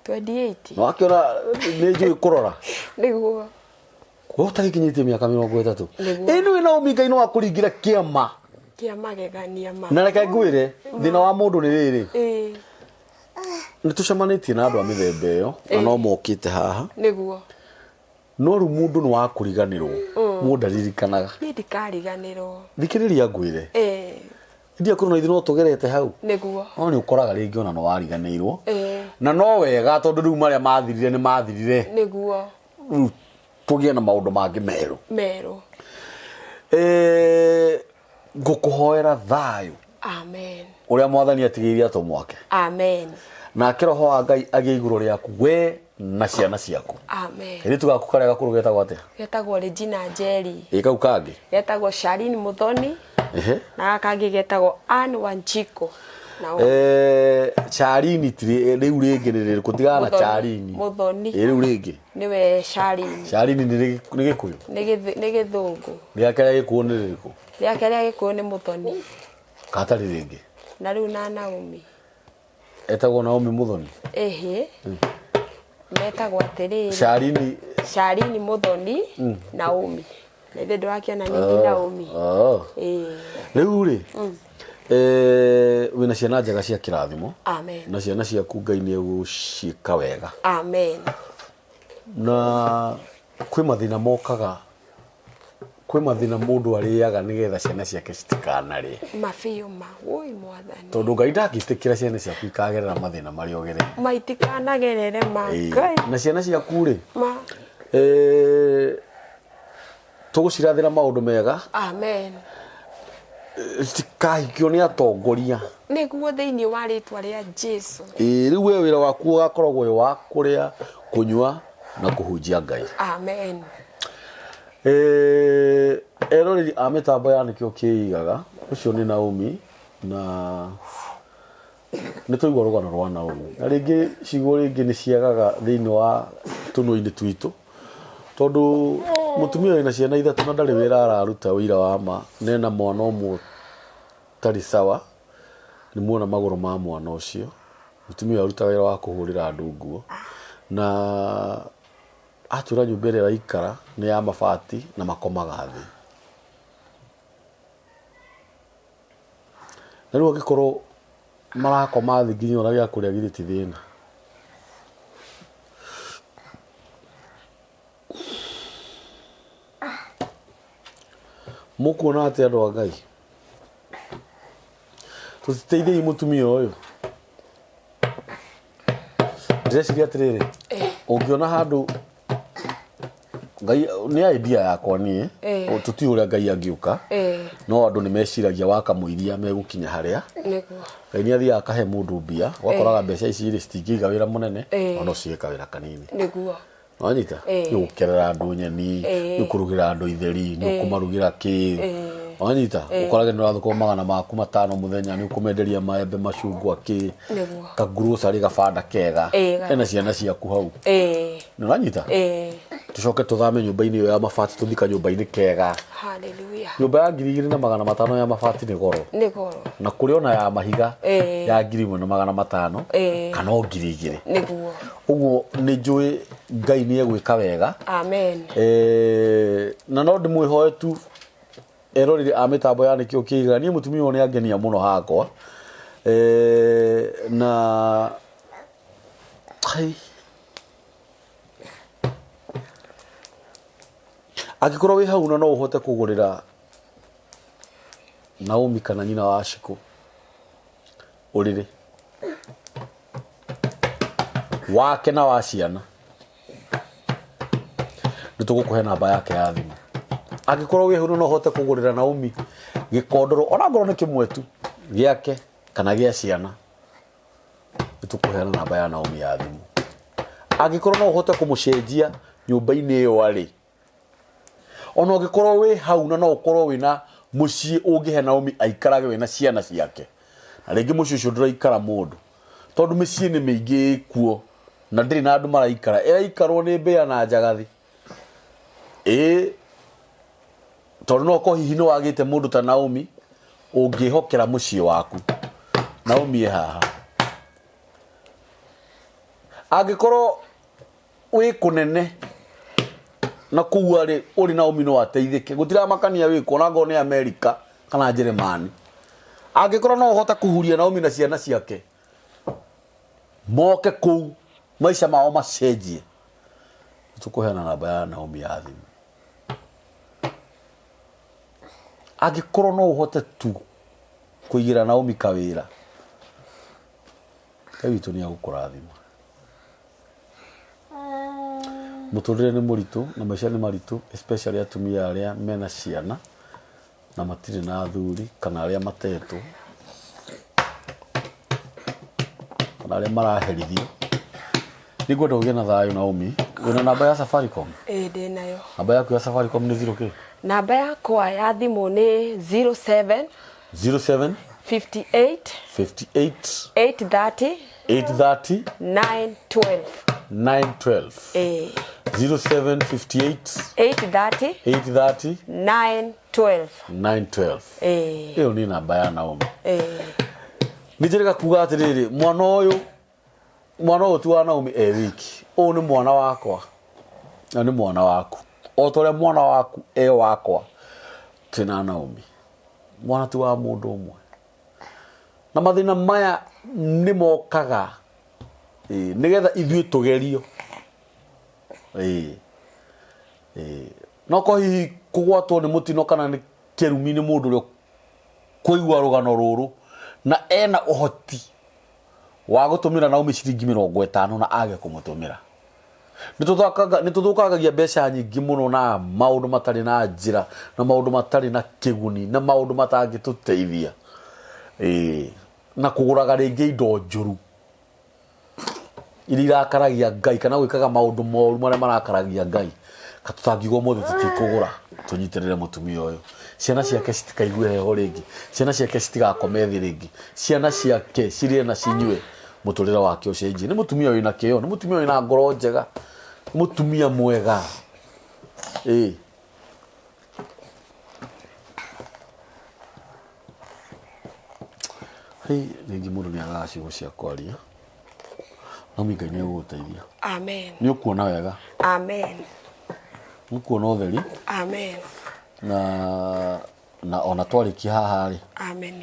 B: 28.
A: Na wakĩona nĩ njũĩ kũrora.
B: Nĩguo.
A: We ũtagĩkinyĩtie mĩaka 30.
B: Nĩguo.
A: Ĩ nĩwe Naomi Ngai no akũringĩre kĩama.
B: Kĩa magegania ma.
A: Na reke ngwĩre thĩna wa mũndũ nĩ rĩrĩ.
B: Ĩĩ.
A: Nĩ tũcemanĩtie na andũ a mĩthemba ĩyo na no mokĩte haha.
B: Nĩguo.
A: No rĩu mũndũ nĩ wa kũriganĩrwo. Mũndũ ndaririkanaga.
B: Niĩ ndikariganĩrwo.
A: Thikĩrĩria ngwĩre.
B: Ĩĩ.
A: Ndia kũrĩ na ithuĩ no tũgerete hau.
B: Nĩguo.
A: No nĩ ũkoraga rĩngĩ ona nĩ wariganĩirwo.
B: Ĩĩ.
A: Na no wega tondũ rĩu marĩa mathirire nĩ mathirire.
B: Nĩguo.
A: Rĩu tũgĩe na maũndũ mangĩ merũ.
B: Merũ.
A: Eh, ngũkũhoera thayũ
B: Amen.
A: ũrĩa mwathani atigĩire atũmwo ake.
B: Amen.
A: Nake roho wa Ngai agĩe igũrũ rĩaku we na ciana ciaku.
B: Amen.
A: Kairĩtu gaku karĩa gakũrũ getagwo atĩa?
B: Getagwo Regina Njeri.
A: Ĩ kau kangĩ?
B: Getagwo Charlene Muthoni.
A: Ehe.
B: Na gaka kangĩ getagwo Ann Wanjiko. Na
A: Eh, Charlene ti rĩu rĩngĩ nĩ rĩrĩkũ? Tigana na
B: Muthoni.
A: Charlene.
B: Muthoni.
A: Ĩ rĩu rĩngĩ?
B: Nĩwe Charlene.
A: Charlene nĩ nĩ Gĩkũyũ?
B: Nĩ Gĩthũngũ.
A: Rĩake rĩa Gĩkũyũ nĩ rĩrĩkũ?
B: Rĩake rĩa Gĩkũyũ nĩ Muthoni.
A: Katarĩ rĩngĩ?
B: Na rĩu na Naomi.
A: Etagwo Naomi Muthoni?
B: Ĩhĩ. Metagwo atĩrĩrĩ.
A: Charlene.
B: Charlene Muthoni, Naomi. Na ithe ndũrakĩona nĩ oh, Naomi.
A: Oh.
B: Ĩĩ.
A: Rĩu rĩ, eh, wĩna ciana njega cia kĩrathimo.
B: Amen.
A: Na ciana ciaku Ngai nĩ egũciĩka wega.
B: Amen.
A: Na kwĩ mathĩna mokaga kwĩ mathĩna mũndũ arĩaga nĩgetha ciana ciake citikanarĩe.
B: Mabiũ ma woi mwathani.
A: Tondũ Ngai ndangĩtĩkĩra ciana ciaku ikagerera mathĩna marĩa ũgereire.
B: Ma itikanagerere ma Ngai.
A: Na ciana ciaku rĩ,
B: Ma.
A: eh, tũgũcirathĩra maũndũ mega.
B: Amen.
A: Citikahikio nĩ atongoria.
B: Nĩguo thĩinĩ wa rĩtwa rĩa Jesu.
A: Ĩĩ rĩu we wĩra waku ũgakoragwo wĩ wa kũrĩa, kũnyua na kũhunjia Ngai.
B: Amen.
A: Eh, eroreri a mĩtambo ya nĩkĩo kĩigaga ũcio nĩ Naomi na nĩ twaigua rũgano rwa Naomi na rĩngĩ ciugo rĩngĩ nĩ ciagaga thĩinĩ wa tũnua-inĩ twitũ tondũ mũtumia wĩna ciana ithatũ na ndarĩ wĩra araruta ũira wa ma na ena mwana ũmwe ũtarĩ sawa nĩ muona magũrũ ma mwana ũcio mũtumia ũyũ arutaga wĩra wa kũhũrĩra andũ nguo na atwĩra nyũmba ĩrĩa araikara nĩ ya mabati na makomaga thĩ na rĩu angĩkorwo marakoma thĩ nginya ona gĩa kũrĩa githĩ ti thĩna. Mũkuona atĩa andũ a Ngai? Tũtiteithei mũtumia ũyũ. Ndĩreciria atĩrĩrĩ, ũngĩona handũ Ngai nĩ idea yakwa niĩ, tũtiũĩ ũrĩa Ngai angĩũka, no andũ nĩ meciragia wakamũiria megũkinya harĩa.
B: Nĩguo.
A: Ngai nĩ athiaga akahe mũndũ mbia, ũgakoraga mbeca ici rĩ citingĩiga wĩra mũnene, no no cige kawĩra kanini.
B: Nĩguo.
A: Wanyita?
B: Ĩĩ.
A: Nĩ ũgũkerera andũ nyeni,
B: Ĩĩ.
A: nĩ ũkũrugĩra andũ itheri, nĩ ũkũmarugĩra kĩ.
B: Ĩĩ.
A: Wanyita? Ũkorage nĩ ũrathũkũma 500 mũthenya, nĩ ũkũmenderia maembe, macungwa kĩ.
B: Nĩguo.
A: Ka grocery gabanda kega.
B: Ĩĩ,
A: Hena ciana ciaku hau.
B: Ĩĩ.
A: Nĩ ũranyita?
B: Ĩĩ.
A: Tũcoke tũthame nyũmba-inĩ ĩyo ya mabati tũthiĩ kanyũmba-inĩ kega.
B: Hallelujah.
A: Nyũmba ya 2500 ya mabati nĩ goro.
B: Nĩ goro.
A: Na kũrĩ ona ya mahiga
B: Ĩĩ.
A: ya 1500
B: Ĩĩ.
A: kana o 2000.
B: Nĩguo.
A: Ũguo nĩ njũĩ Ngai nĩ egwĩka wega.
B: Amen.
A: Eh, na no ndĩmwĩhoe tu eroreri a mĩtambo ya nĩkĩo kĩigaga niĩ mũtumia ũyũ nĩ angenia mũno hakwa eh, na Ai. Angĩkorwo wĩ hau na no ũhote kũgũrĩra Naomi kana nyina wa Shiko ũrĩrĩ wake na wa ciana nĩ tũgũkũhe namba yake ya thimũ angĩkorwo wĩ hau no ũhote kũgũrĩra Naomi gĩkondoro ona ngorwo nĩ kĩmwe tu gĩake kana gĩa ciana nĩ tũkũheana namba ya Naomi ya thimũ angĩkorwo no ũhote kũmũcenjia nyũmba-inĩ ĩyo arĩ ona ũngĩkorwo wĩ hau na no ũkorwo wĩna mũciĩ ũngĩhe Naomi aikarage wĩna ciana ciake na rĩngĩ mũciĩ ũcio ndũraikara mũndũ tondũ mĩciĩ nĩ mĩingĩ ĩkuo na ndĩrĩ na andũ maraikara ĩraikarwo nĩ mbĩa na njagathi ĩĩ tondũ no ũkorwo hihi nĩ wagĩte mũndũ ta Naomi ũngĩhokera mũciĩ waku Naomi e haha angĩkorwo wĩ kũnene na kũu arĩ ũrĩ Naomi no ateithĩke gũtiramakania wĩ kũ ona ngorwo nĩ Amerika kana Njĩrĩmani angĩkorwo no ũhote kũhuria Naomi na ciana ciake moke kũu maica mao macenjie tũkũheana namba ya Naomi ya thimũ angĩkorwo no ũhote tu kũigĩra Naomi kawĩra Ngai witũ nĩ agũkũrathima mũtũrĩre nĩ mũritũ na maica nĩ maritũ especially atumia arĩa mena ciana na matirĩ na athuri kana arĩa matetwo kana arĩa maraherithio nĩ ngwenda ũgĩe na thayũ Naomi wĩna namba ya Safaricom
B: Ĩĩ ndĩ nayo.
A: namba yaku ya Safaricom nĩ zero kĩ
B: Namba yakwa ya thimũ nĩ 07
A: 07
B: 58
A: 58
B: 830
A: 830
B: 912.
A: 912
B: Ĩĩ
A: 0758
B: 830
A: 830
B: 912.
A: 912
B: Ĩĩ
A: ĩyo nĩ namba ya Naomi
B: ĩĩ
A: nĩ njĩrĩga kuga atĩrĩrĩ mwana ũyũ mwana ũyũ ti wa Naomi e wiki ũyũ nĩ mwana wakwa na nĩ mwana waku o ta ũrĩa mwana waku e wakwa twĩna Naomi mwana ti wa mũndũ ũmwe na mathĩna maya nĩ mokaga ĩĩ, nĩgetha ithuĩ tũgerio ĩĩ ĩĩ no ko hihi kũgwatwo nĩ mũtino kana nĩ kĩrumi nĩ mũndũ ũrĩa kũigua rũgano rũrũ na ena ũhoti wa gũtũmĩra Naomi ciringi 50 na age kũmũtũmĩra nĩ tũthũkangagia mbeca nyingĩ mũno na maũndũ matarĩ na njĩra na maũndũ matarĩ na kĩguni na maũndũ matangĩtũteithia ĩĩ na kũgũraga rĩngĩ indo njũru iria irakaragia Ngai kana gwĩkaga maũndũ moru marĩa marakaragia Ngai ka tũtangiuga ũmũthĩ tũtikũgũra tũnyitĩrĩre mũtumia ũyũ ciana ciake citikaigue heho rĩngĩ ciana ciake citigakome thĩ rĩngĩ ciana ciake cirĩe na cinyue mũtũrĩre wake ũcenjie nĩ mũtumia wĩna kĩo nĩ mũtumia wĩna ngoro njega nĩ mũtumia mwega ĩĩ Hei, rĩngĩ mũndũ nĩ agaga ciugo cia kwaria no Ngai nĩ egũgũteithia
B: Amen.
A: nĩ ũkuona wega
B: Amen.
A: nĩ ũkuona ũtheri
B: Amen.
A: na na ona twarĩkia haha rĩ
B: Amen.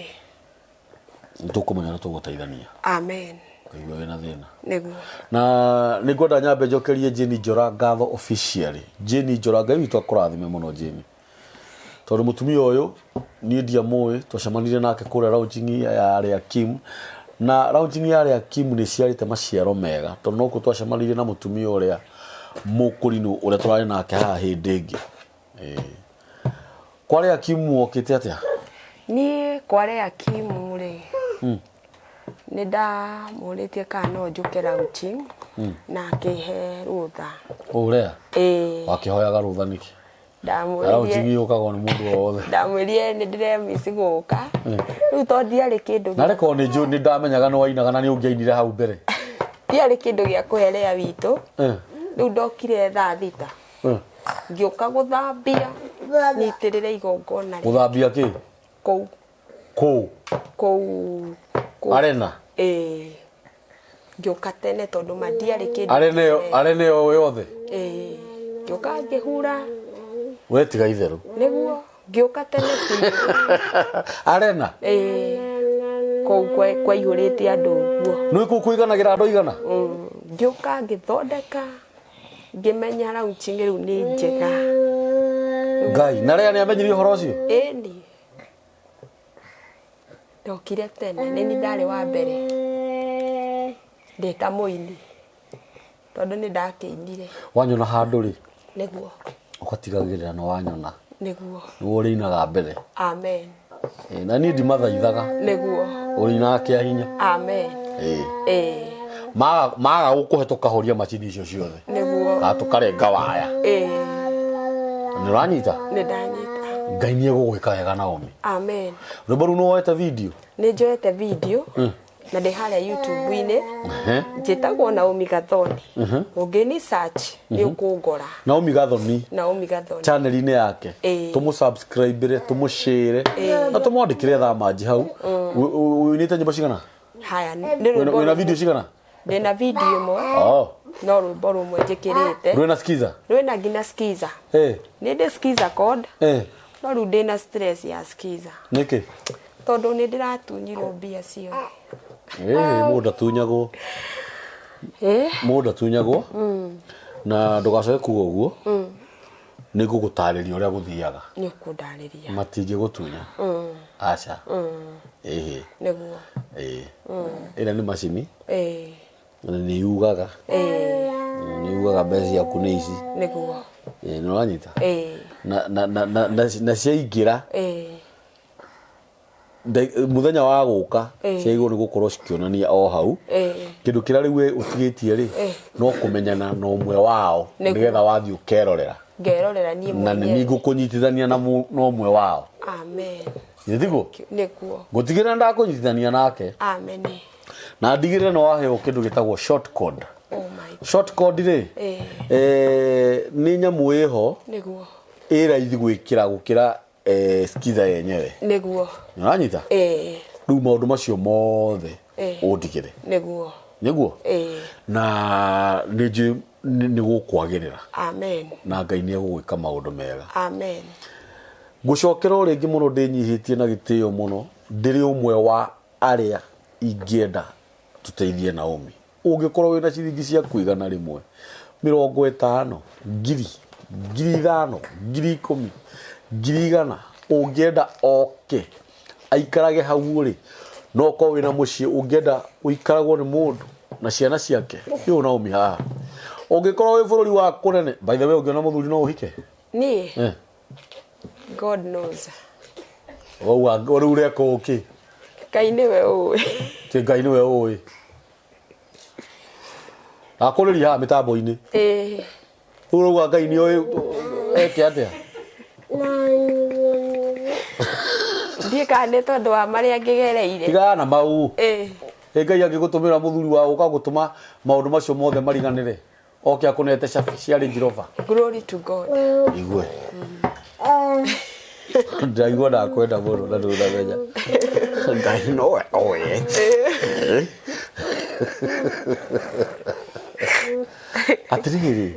A: nĩ tũkũmenya ũrĩa tũgũteithania
B: Amen.
A: ngaigua wĩna thĩna
B: Nĩguo.
A: na nĩ ngwenda nyambe njokerie Jane Njora ngatho officially Jane Njora Ngai witũ akũrathime mũno Jane tondũ mũtumia ũyũ niĩ ndiamũĩ twacemanirie nake kũrĩa launching ya Arĩa Kim na launching ya Arĩa Kim nĩ ĩciarĩte maciaro mega tondũ nokuo twacemanirie na mũtumia ũrĩa mũkũrinũ ũrĩa tũrarĩ nake haha hĩndĩ ĩngĩ Ĩĩ. Kwa Arĩa Kim wokĩte atĩa
B: Niĩ kwa Arĩa Kim rĩ nĩ ndamũrĩtie kana no njũke launching na akĩhe rũtha.
A: Ũrĩa
B: Ĩĩ.
A: wakĩhoyaga rũtha nĩkĩ
B: Ndamwĩrire
A: launching yũkagwo nĩ mũndũ o wothe
B: ndamwĩrire nĩ ndĩremici gũka rĩu tondũ ndiarĩ kĩndũ
A: na rĩkorwo nĩ njũĩ nĩ ndamenyaga nĩ wainaga na nĩ ũngĩainire hau mbere
B: ndiarĩ kĩndũ gĩa kũherea witũ rĩu ndokire thaa 6 ngĩũka gũthambia nyitĩrĩre igongona rĩ
A: gũthambia kĩ
B: kũu
A: kũ
B: kũu kũu
A: arena
B: ĩĩ ngĩũka tene tondũ ma ndiarĩ kĩndũ
A: arena ĩyo arena ĩyo yothe
B: ĩĩ ngĩũka ngĩhura
A: we tiga itherũ
B: nĩguo ngĩũka tene biũ
A: arena
B: ĩĩ kũu kwaihũrĩte andũ ũguo
A: nĩ kũu kũiganagĩra andũ igana
B: Ngĩũka ngĩthondeka ngĩmenya launching rĩu nĩ njega
A: Ngai na rĩa nĩ amenyire ũhoro ũcio
B: ĩni Ndokire tene, nĩ niĩ ndarĩ wa mbere ndĩ ta mũini tondũ nĩ ndakĩinire.
A: Wanyona handũ rĩ,
B: Nĩguo.
A: Ũgatigagĩrĩra nĩ wanyona.
B: Nĩguo.
A: Nĩwe ũrĩinaga mbere.
B: Amen.
A: Ĩ, na niĩ ndimathaithaga.
B: Nĩguo.
A: Ũrĩinaga kĩa hinya.
B: Amen.
A: Ĩ.
B: Ĩ.
A: Maga maga gũkũhe tũkahoria macini icio ciothe.
B: Nĩguo.
A: Kana tũkarenga waya.
B: Ĩ.
A: Nĩ ũranyita?
B: Nĩ ndanyita.
A: Ngai nĩ egũgwĩka wega Naomi.
B: Amen.
A: Rwĩmbo rũu nĩ woete video?
B: Nĩ njoete video na ndĩ harĩa YouTube-inĩ. Njĩtagwo Naomi Gathoni. Ũngĩni search nĩ ũkũngora.
A: Naomi Gathoni.
B: Naomi Gathoni.
A: Channel-inĩ yake.
B: Ĩĩ.
A: Tũmũ subscribe tũmũ share na tũmwandĩkĩre thaa manji hau. Ũinĩte nyĩmbo cigana?
B: Haya, nĩ rwĩmbo.
A: Wĩna video cigana?
B: Ndĩna video ĩmwe.
A: Oh.
B: No rwĩmbo rũmwe njĩkĩrĩte.
A: Rwĩna skiza?
B: Rwĩna nginya skiza.
A: Eh.
B: Nĩ ndĩ skiza code.
A: Eh.
B: No rĩu ndĩna stress ya skiza.
A: Nĩkĩ?
B: Tondũ nĩ ndĩratunyirwo mbia ciothe.
A: Eh, mũndũ ndatunyagwo.
B: Eh?
A: Mũndũ ndatunyagwo. Na ndũgacoke kuga ũguo. Nĩ ngũgũtarĩria ũrĩa gũthiaga.
B: Nĩ ũkũndarĩria.
A: Matingĩgũtunya. Aca. Ĩhĩ.
B: Nĩguo.
A: Ĩĩ. Ĩrĩa nĩ macini.
B: Ĩĩ.
A: Na nĩ yugaga.
B: Ĩĩ.
A: Nĩ yugaga mbeca ciaku nĩ ici.
B: Nĩguo.
A: Ĩĩ, nĩ ũranyita?
B: Ĩĩ.
A: Na na na na na ciaingĩra.
B: Ĩĩ.
A: Mũthenya wa gũka
B: Ĩĩ.
A: ciagĩrĩirwo nĩ gũkorwo cikĩonania o hau.
B: Ĩĩ.
A: Kĩndũ kĩrĩa rĩu we ũtigĩtie rĩ,
B: Ĩĩ.
A: no kũmenyana na ũmwe wao
B: Nĩguo.
A: nĩgetha wathiĩ ũkerorera.
B: Ngerorera niĩ
A: Na nĩ
B: mwenyewe.
A: niĩ ngũkũnyitithania na ũmwe wao.
B: Amen.
A: Nĩ tiguo?
B: Nĩguo.
A: Ngũtigĩrĩra ndakũnyitithania nake.
B: Amen.
A: Na ndigĩrĩre nĩ waheo kĩndũ gĩtagwo short code.
B: Oh my God.
A: Short code rĩ,
B: Ĩĩ.
A: nĩ nyamũ ĩho
B: Nĩguo.
A: ĩ raithi gwĩkĩra gũkĩra skiza yenyewe.
B: Nĩguo.
A: Nĩũranyita?
B: Ĩĩ.
A: Rĩu maũndũ macio mothe
B: Ĩĩ.
A: ũndigĩre.
B: Nĩguo.
A: Nĩguo?
B: Ĩĩ.
A: Na nĩ njũĩ nĩ gũkwagĩrĩra.
B: Amen.
A: Na Ngai nĩ egũgwĩka maũndũ mega.
B: Amen.
A: Ngũcokera o rĩngĩ mũno ndĩnyihĩtie na gĩtĩo mũno, ndĩrĩ ũmwe wa arĩa ingĩenda tũteithie Naomi. Ũngĩkorwo wĩna ciringi ciaku 100, 50, ngiri, 5,000, 10,000, 100,000, ũngĩenda oke aikarage hau rĩ, no ũkorwo wĩna mũciĩ ũngĩenda ũikaragwo nĩ mũndũ na ciana ciake, ũyũ Naomi haha. Ũngĩkorwo wĩ bũrũri wa kũnene, by the way ũngĩona mũthuri no ũhike?
B: Niĩ?
A: Eh.
B: God knows.
A: Wauga rĩu ũreka ũkĩ?
B: Ngai nĩwe ũĩ.
A: Ti Ngai nĩwe ũĩ. Akũrĩria haha mĩtambo-inĩ.
B: Ĩĩ.
A: Rĩu ũrauga Ngai nĩ oĩ eke atĩa?
B: Ndiĩ kana nĩ tondũ wa marĩa ngĩgereire.
A: Tigana na mau.
B: Ĩĩ.
A: Ĩ Ngai angĩgũtũmĩra mũthuri wa gũka gũtũma maũndũ macio mothe mariganĩre. Oke akũnete cabi cia Range Rover.
B: Glory to God.
A: Igue. Ndaigua ndakwenda mũno na ndũnamenya. Ngai nowe oĩ. Atĩrĩrĩ,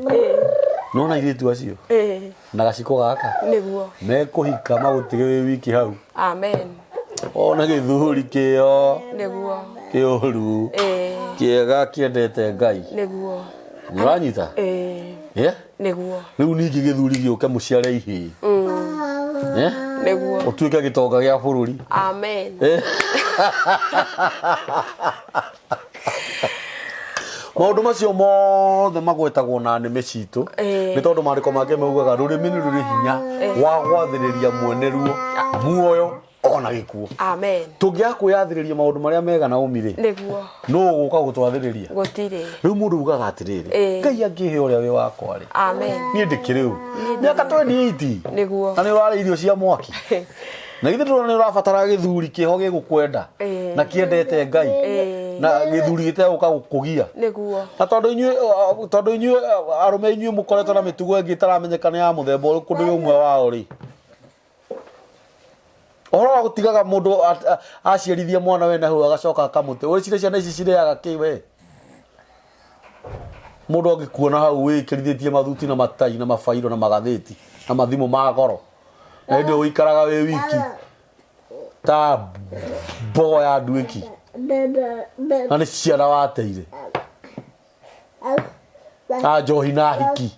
A: nona airĩtu acio
B: Ĩĩ.
A: na gaciko gaka
B: Nĩguo.
A: mekũhika magũtige wĩ wiki hau.
B: Amen.
A: Ona gĩthuri kĩo
B: Nĩguo.
A: kĩũru
B: Ĩĩ.
A: kĩega kĩendete Ngai.
B: Nĩguo.
A: Nĩũranyita?
B: Ĩĩ.
A: Yeah?
B: Nĩguo.
A: Rĩu ningĩ gĩthuri gĩũke mũciare ihĩĩ. Eh?
B: Nĩguo.
A: Ũtuĩke gĩtonga gĩa bũrũri.
B: Amen.
A: Maũndũ macio mothe magwetagwo na nĩmĩ citũ
B: Ĩĩ.
A: nĩ tondũ maandĩko mangĩ maugaga rũrĩmĩ nĩ rũrĩ hinya wa gwathĩrĩria mwene ruo muoyo ona gĩkuũ.
B: Amen.
A: Tũngĩaga kwĩyathĩrĩria maũndũ marĩa mega Naomi rĩ,
B: Nĩguo.
A: nũ ũgũka gũtwathĩrĩria?
B: Gũtirĩ.
A: Rĩu mũndũ ugaga atĩrĩrĩ,
B: Ĩĩ.
A: Ngai angĩhe ũrĩa wĩ wakwa rĩ,
B: Amen.
A: niĩ ndĩkĩrĩ ũ? Mĩaka 28
B: Nĩguo.
A: na nĩ ũrarĩa irio cia mwaki. Na githĩ ndũrona nĩ ũrabatara gĩthuri kĩho gĩgũkwenda
B: Ĩĩ.
A: na kĩendete Ngai
B: Ĩĩ.
A: na gĩthuri gĩtegũka gũkũgia.
B: Nĩguo.
A: Na tondũ inyuĩ, tondũ inyuĩ arũme inyuĩ mũkoretwo na mĩtugo ĩngĩ ĩtaramenyeka nĩ ya mũthemba ũrĩkũ ndĩ ũmwe wao rĩ, ũhoro wa gũtigaga mũndũ aciarithia mwana wena hau agacoka akamũte, ũreciria ciana ici cirĩaga kĩ we? Mũndũ angĩkuona hau wĩkĩrithĩtie mathuti na matai na mabairo na magathĩti na mathimũ ma goro, na hĩndĩ ĩyo ũikaraga wĩ wiki ta mbogo ya nduĩki, na nĩ ciana wateire na njohi na hiki,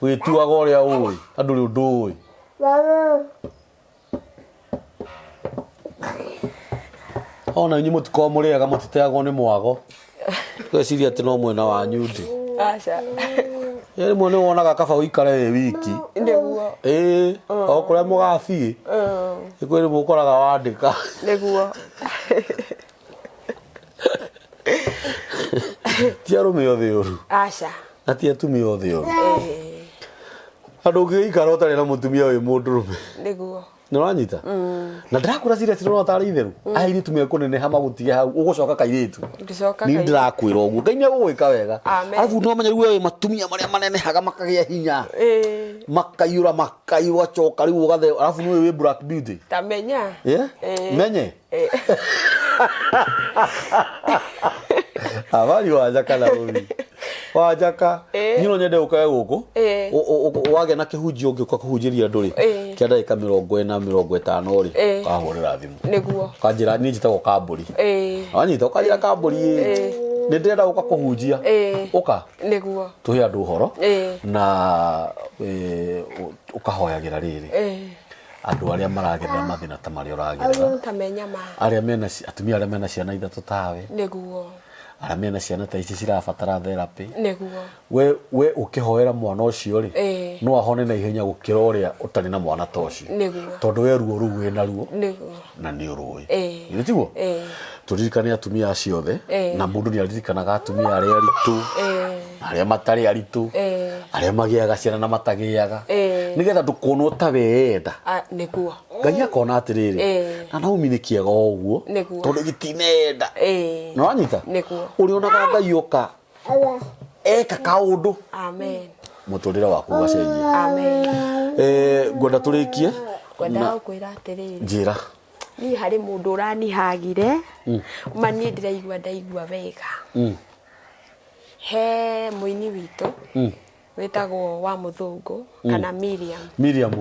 A: wĩtuaga ũrĩa ũĩ na ndũrĩ ũndũ ũĩ. Ona inyuĩ mũtikoragwo mũrĩ ega, mũtiteagwo nĩ mwago. Ngwĩciria atĩ no mwena wanyu ndĩ.
B: Aca.
A: Rĩmwe nĩ wonaga kaba ũikare wĩ wiki.
B: Nĩguo.
A: Ĩĩ, o kũrĩa mũgathiĩ. Nĩ kwĩ rĩmwe ũkoraga wandĩka.
B: Nĩguo.
A: Ti arũme othe oru.
B: Aca.
A: Na ti atumia othe oru.
B: Ĩĩ.
A: Na ndũngĩgĩikara ũtarĩ na mũtumia wĩ mũndũrũme.
B: Nĩguo.
A: Nĩ ũranyita? Na ndĩrakwĩra serious nĩ ũrona tarĩ itherũ. Airĩtu mekũneneha magũtige hau ũgũcoka kairĩtu.
B: Ngĩcoka
A: Niĩ
B: kairĩtu.
A: ndĩrakwĩra ũguo. Ngai nĩ egũgwĩka wega.
B: Amen.
A: Arabu no ũmenye rĩu we wĩ matumia marĩa manenehaga makagĩa hinya.
B: Ĩĩ.
A: Makaiyũra makaiyũra ũgacoka rĩu ũgathe arabu nĩ wĩ black beauty.
B: Tamenya.
A: Yeah?
B: Ĩĩ.
A: Menye.
B: Ĩĩ.
A: Habari Wanjaka na ũmi. Wanjaka.
B: Ĩĩ.
A: Niĩ no nyende ũkae gũkũ.
B: Ĩĩ.
A: Wagĩa na kĩhunjio ũngĩũka kũhunjĩria andũ rĩ.
B: Ĩĩ.
A: Kĩa ndagĩka 40 50 rĩ.
B: Ĩĩ.
A: Ũkahũrĩra thimũ.
B: Nĩguo.
A: Ũkanjĩra niĩ njĩtagwo Kambũri.
B: Ĩĩ.
A: Wanyita ũkanjĩra Kambũri ĩ.
B: Ĩĩ.
A: Nĩ ndĩrenda gũka kũhunjia.
B: Ĩĩ.
A: Ũka.
B: Nĩguo.
A: Tũhe andũ ũhoro.
B: Ĩĩ.
A: Na ũkahoyagĩra rĩrĩ.
B: Ĩĩ.
A: Andũ arĩa maragerera mathĩna ta marĩa ũragerera.
B: Tamenya ma.
A: Arĩa mena atumia arĩa mena ciana ithatũ tawe.
B: Nĩguo.
A: Arĩa mena ciana ta ici cirabatara therapy.
B: Nĩguo.
A: We ũkĩhoera mwana ũcio rĩ,
B: Ĩĩ.
A: no ahone na ihenya gũkĩra ũrĩa ũtarĩ na mwana ta ũcio.
B: Nĩguo.
A: Tondũ we ruo rũu wĩ naruo.
B: Nĩguo.
A: Na nĩ ũrũĩ.
B: Ĩĩ.
A: Githĩ tiguo?
B: Ĩĩ.
A: Tũririkane atumia acio othe.
B: Ĩĩ.
A: Na mũndũ nĩ aririkanaga atumia arĩa aritũ.
B: Ĩĩ.
A: Arĩa matarĩ aritũ.
B: Ĩĩ.
A: Arĩa magĩaga ciana na matagĩaga.
B: Ĩĩ.
A: Nĩgetha ndũkonwo ta weyenda.
B: Nĩguo.
A: Ngai akona atĩrĩrĩ.
B: Ĩĩ.
A: Na Naomi nĩ kĩega o ũguo.
B: Nĩguo.
A: Tondũ gĩtinenda.
B: Ĩĩ.
A: Nĩ wanyita?
B: Nĩguo.
A: Ũrĩonaga Ngai oka eka kaũndũ
B: Amen.
A: mũtũrĩre waku ũgacenjia.
B: Amen.
A: Ngwenda tũrĩkie.
B: Ngwendaga gũkwĩra atĩrĩrĩ.
A: Njĩra.
B: Niĩ harĩ mũndũ ũranihagire. Ma niĩ ndĩraigua ndaigua wega. He mũini witũ wĩtagwo wa mũthũngũ kana Miriam.
A: Miriam.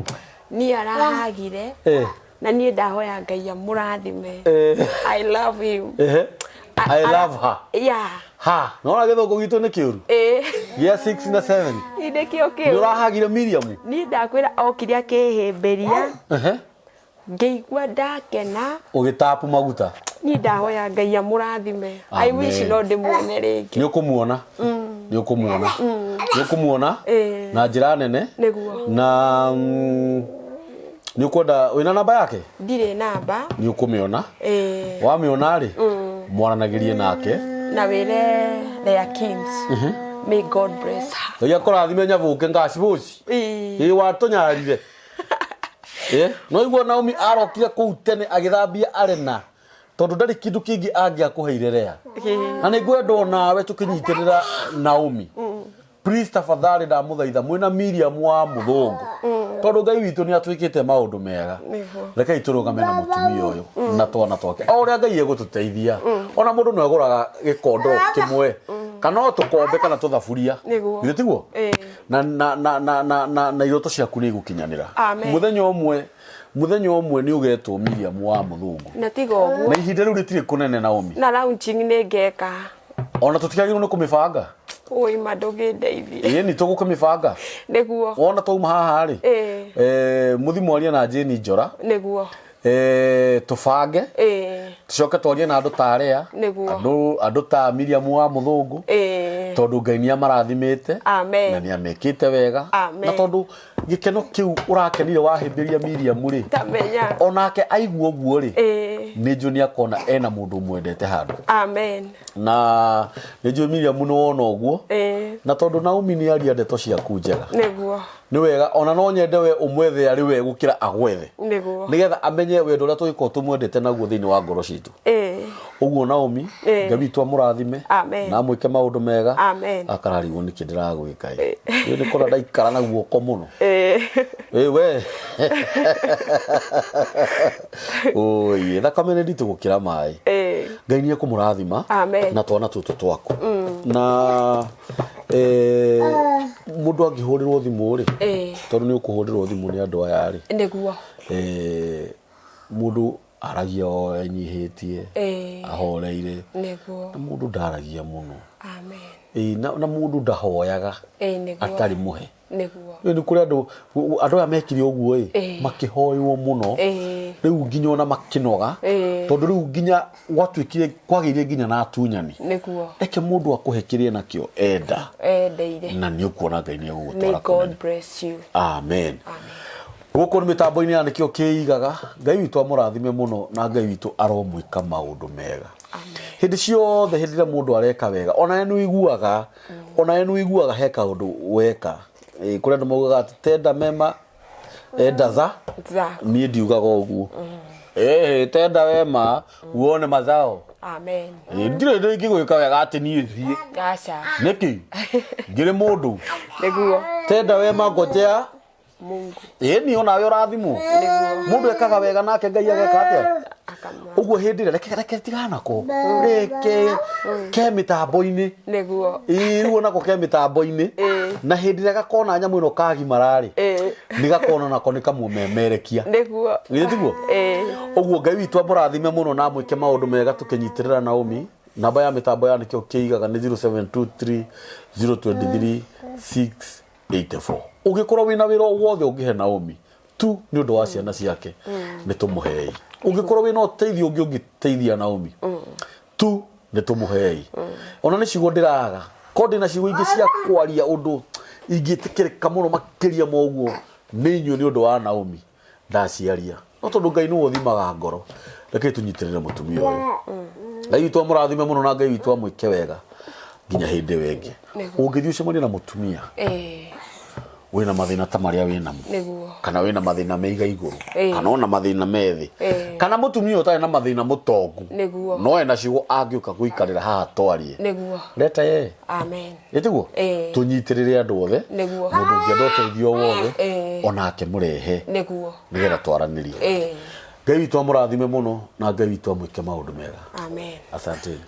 B: Niĩ arahagire na niĩ ndahoya Ngai amũrathime. I love him.
A: I love her.
B: Yeah.
A: Ha, nona gĩthũngũ gitũ nĩ kĩũru. Gĩa 6 na 7.
B: Niĩ nĩkĩo
A: Nĩ
B: kĩu.
A: ũrahagire Miriam.
B: Niĩ ndakwĩra okire akĩhĩmbĩria. Ngĩigua ndakena.
A: Ũgĩtapu maguta.
B: Niĩ ndahoya Ngai amũrathime. I wish
A: Amen.
B: no ndĩmuone rĩngĩ.
A: Nĩ ũkũmuona. Nĩ ũkũmuona. Nĩ ũkũmuona.
B: Ĩĩ.
A: Na njĩra nene.
B: Nĩguo.
A: Na nĩ ũkwenda wĩna namba yake?
B: Ndirĩ namba.
A: Nĩ ũkũmĩona.
B: Ĩĩ.
A: Wamĩona rĩ, mwaranagĩrie nake.
B: Na wĩre Leah Kings. May God bless her.
A: Ngai akũrathime nyabũke ngaciboci.
B: Ĩĩ.
A: Ĩĩ watũnyarire. No igua Naomi arokire kũu tene agĩthambia arena tondũ ndarĩ kĩndũ kĩngĩ angĩakũheire Lea. Na nĩ ngwenda onawe tũkĩnyitĩrĩra Naomi. Please tafadhali ndamũthaitha mwĩna Miriam wa mũthũngũ. Tondũ Ngai witũ nĩ atwĩkĩte maũndũ mega.
B: Nĩguo.
A: Rekei tũrũgame na mũtumia ũyũ na twana twake. O ũrĩa Ngai egũtũteithia. Ona mũndũ no agũraga gĩkondoro kĩmwe kana o tũkombe kana tũthaburia.
B: Nĩguo.
A: Githĩ tiguo?
B: Ĩĩ.
A: Na na na na na na na iroto ciaku nĩ igũkinyanĩra.
B: Amen.
A: Mũthenya ũmwe mũthenya ũmwe nĩ ũgetwo Miriam wa mũthũngũ.
B: Na tiga ũguo.
A: Na ihinda rĩu rĩtirĩ kũnene Naomi.
B: Na launching nĩ ngeka.
A: Ona tũtiagĩrĩirwo nĩ kũmĩbanga.
B: Ũi ma ndũngĩndeithia.
A: Ĩĩ nĩ tũgũkĩmĩbanga.
B: Nĩguo.
A: Wona twauma haha rĩ.
B: Ĩĩ.
A: Mũthi mwarie na Jane Njora.
B: Nĩguo.
A: Tũbange.
B: Ĩĩ.
A: Tũcoke twarie na andũ ta Lea.
B: Nĩguo.
A: Andũ ta Miriam wa mũthũngũ.
B: Ĩĩ.
A: Tondũ Ngai nĩ amarathimĩte.
B: Amen.
A: Na nĩ amekĩte wega.
B: Amen.
A: Na tondũ gĩkeno kĩu ũrakenire wahĩmbĩria Miriam rĩ.
B: Tamenya.
A: Onake aigua ũguo rĩ.
B: Ĩĩ.
A: Nĩ njũĩ nĩ akona ena mũndũ ũmwendete handũ.
B: Amen.
A: Na nĩ njũĩ Miriam nĩ wona ũguo.
B: Ĩĩ.
A: Na tondũ Naomi nĩ aria ndeto ciaku njega.
B: Nĩguo.
A: Nĩ wega ona no nyende we ũmwethe arĩ we gũkĩra agwethe.
B: Nĩguo.
A: Nĩgetha amenye wendo ũrĩa tũgĩkorwo tũmwendete naguo thĩinĩ wa ngoro citũ.
B: Ĩĩ.
A: Ũguo Naomi,
B: Ĩĩ.
A: Ngai witũ amũrathime
B: Amen.
A: na amwĩke maũndũ mega.
B: Amen.
A: Akararigwo nĩkĩ ndĩragwĩka ĩ. Ĩ nĩ kora ndaikara na guoko mũno.
B: Ĩĩ.
A: Ĩ we. Oi, thakame nĩ nditũ gũkĩra maĩ.
B: Ĩĩ.
A: Ngai nĩ ekũmũrathima
B: Amen.
A: na twana tũtũ twaku. Na mũndũ angĩhũrĩrwo thimũ rĩ,
B: Ĩĩ.
A: tondũ nĩ ũkũhũrĩrwo thimũ nĩ andũ aya rĩ,
B: Nĩguo.
A: Mũndũ Aragia o enyihĩtie, ahoreire.
B: Nĩguo.
A: Na mũndũ ndaragia mũno.
B: Amen.
A: Ĩĩ, na mũndũ ndahoyaga
B: Ĩĩ, nĩguo.
A: atarĩ mũhe.
B: Nĩguo.
A: Rĩu nĩ kũrĩ andũ andũ aya mekire ũguo ĩ, makĩhoywo mũno, rĩu nginya ona makĩnoga, tondũ rĩu nginya gwatuĩkire kwagĩire nginya na atunyani.
B: Nĩguo.
A: Reke mũndũ akũhe kĩrĩa nakĩo enda,
B: Endeire.
A: na nĩ ũkuona Ngai nĩ
B: May
A: egũgũtwara
B: God
A: kũnene.
B: bless you.
A: Amen.
B: Amen.
A: Gũkũ nĩ mĩtambo-inĩ ya nĩkĩo kĩigaga. Ngai witũ amũrathime mũno na Ngai witũ aromwĩka maũndũ mega. Hĩndĩ ciothe hĩndĩ ĩrĩa mũndũ areka wega, onawe nĩ ũiguaga, onawe nĩ ũiguaga he kaũndũ weka. Ĩ, kũrĩ andũ maugaga atĩ tenda mema enda za.
B: Za.
A: Niĩ ndiugaga ũguo. Ĩhĩ, tenda wema uone mazao.
B: Amen.
A: Ĩ, ndirĩ ndĩ ingĩgwĩka wega atĩ niĩ thiĩ.
B: Aca.
A: Nĩkĩ? Ngĩrĩ mũndũ.
B: Nĩguo.
A: Tenda wema ngojea
B: Mungu.
A: Ĩĩ ni onawe ũrathimwo. Mũndũ ekaga wega nake Ngai ageka atĩa?
B: Akamũra.
A: Ũguo hĩndĩ ĩrĩa reke reke tigana nako. Reke ke mĩtambo-inĩ.
B: Nĩguo.
A: Ĩĩ rĩu onako ke mĩtambo-inĩ. Na hĩndĩ ĩrĩa gakona nyamũ ĩno kagimara-rĩ, nĩ gakona nako nĩ kamũmemerekia.
B: Nĩguo.
A: Githĩ tiguo?
B: Ĩĩ.
A: Ũguo Ngai witũ amũrathime mũno na amwĩke maũndũ mega tũkĩnyitĩrĩra Naomi. Namba ya mĩtambo ya nĩkĩo kĩigaga nĩ 0723 023 6 84 ũngĩkorwo wĩna wĩra o wothe ũngĩhe Naomi tu nĩ ũndũ wa ciana ciake nĩ tũmũhei. Ũngĩkorwo wĩna ũteithio ũngĩ ũngĩteithia Naomi tu nĩ tũmũhei. Ona nĩ ciugo ndĩraga ko ndĩna ciugo ingĩ cia kwaria ũndũ ingĩtĩkĩrĩka mũno makĩria ma ũguo nĩ inyuĩ nĩ ũndũ wa Naomi ndaciaria, no tondũ Ngai nĩwe ũthimaga ngoro, reke tũnyitĩrĩre mũtumia ũyũ. Ngai witũ amũrathime mũno na Ngai witũ amwĩke wega nginya hĩndĩ ĩyo ĩngĩ.
B: Nĩguo.
A: Ũngĩthiĩ ũcemanie na mũtumia wĩna mathĩna ta marĩa wĩnamo,
B: Nĩguo.
A: kana wĩna mathĩna me iga igũrũ, kana ona mathĩna me thĩ, kana mũtumia ũtarĩ na mathĩna mũtongu,
B: Nĩguo.
A: no ena ciugo angĩũka gũikarĩra haha twarie,
B: Nĩguo.
A: leta yeye.
B: Amen.
A: Ĩtiguo? Tũnyitĩrĩre andũ othe.
B: Nĩguo.
A: Mũndũ ũngĩenda ũteithio wothe, onake mũrehe,
B: Nĩguo.
A: nĩgetha twaranĩrie. Ngai witũ amũrathime mũno na Ngai witũ amwĩke maũndũ mega.
B: Amen.
A: Asanteni.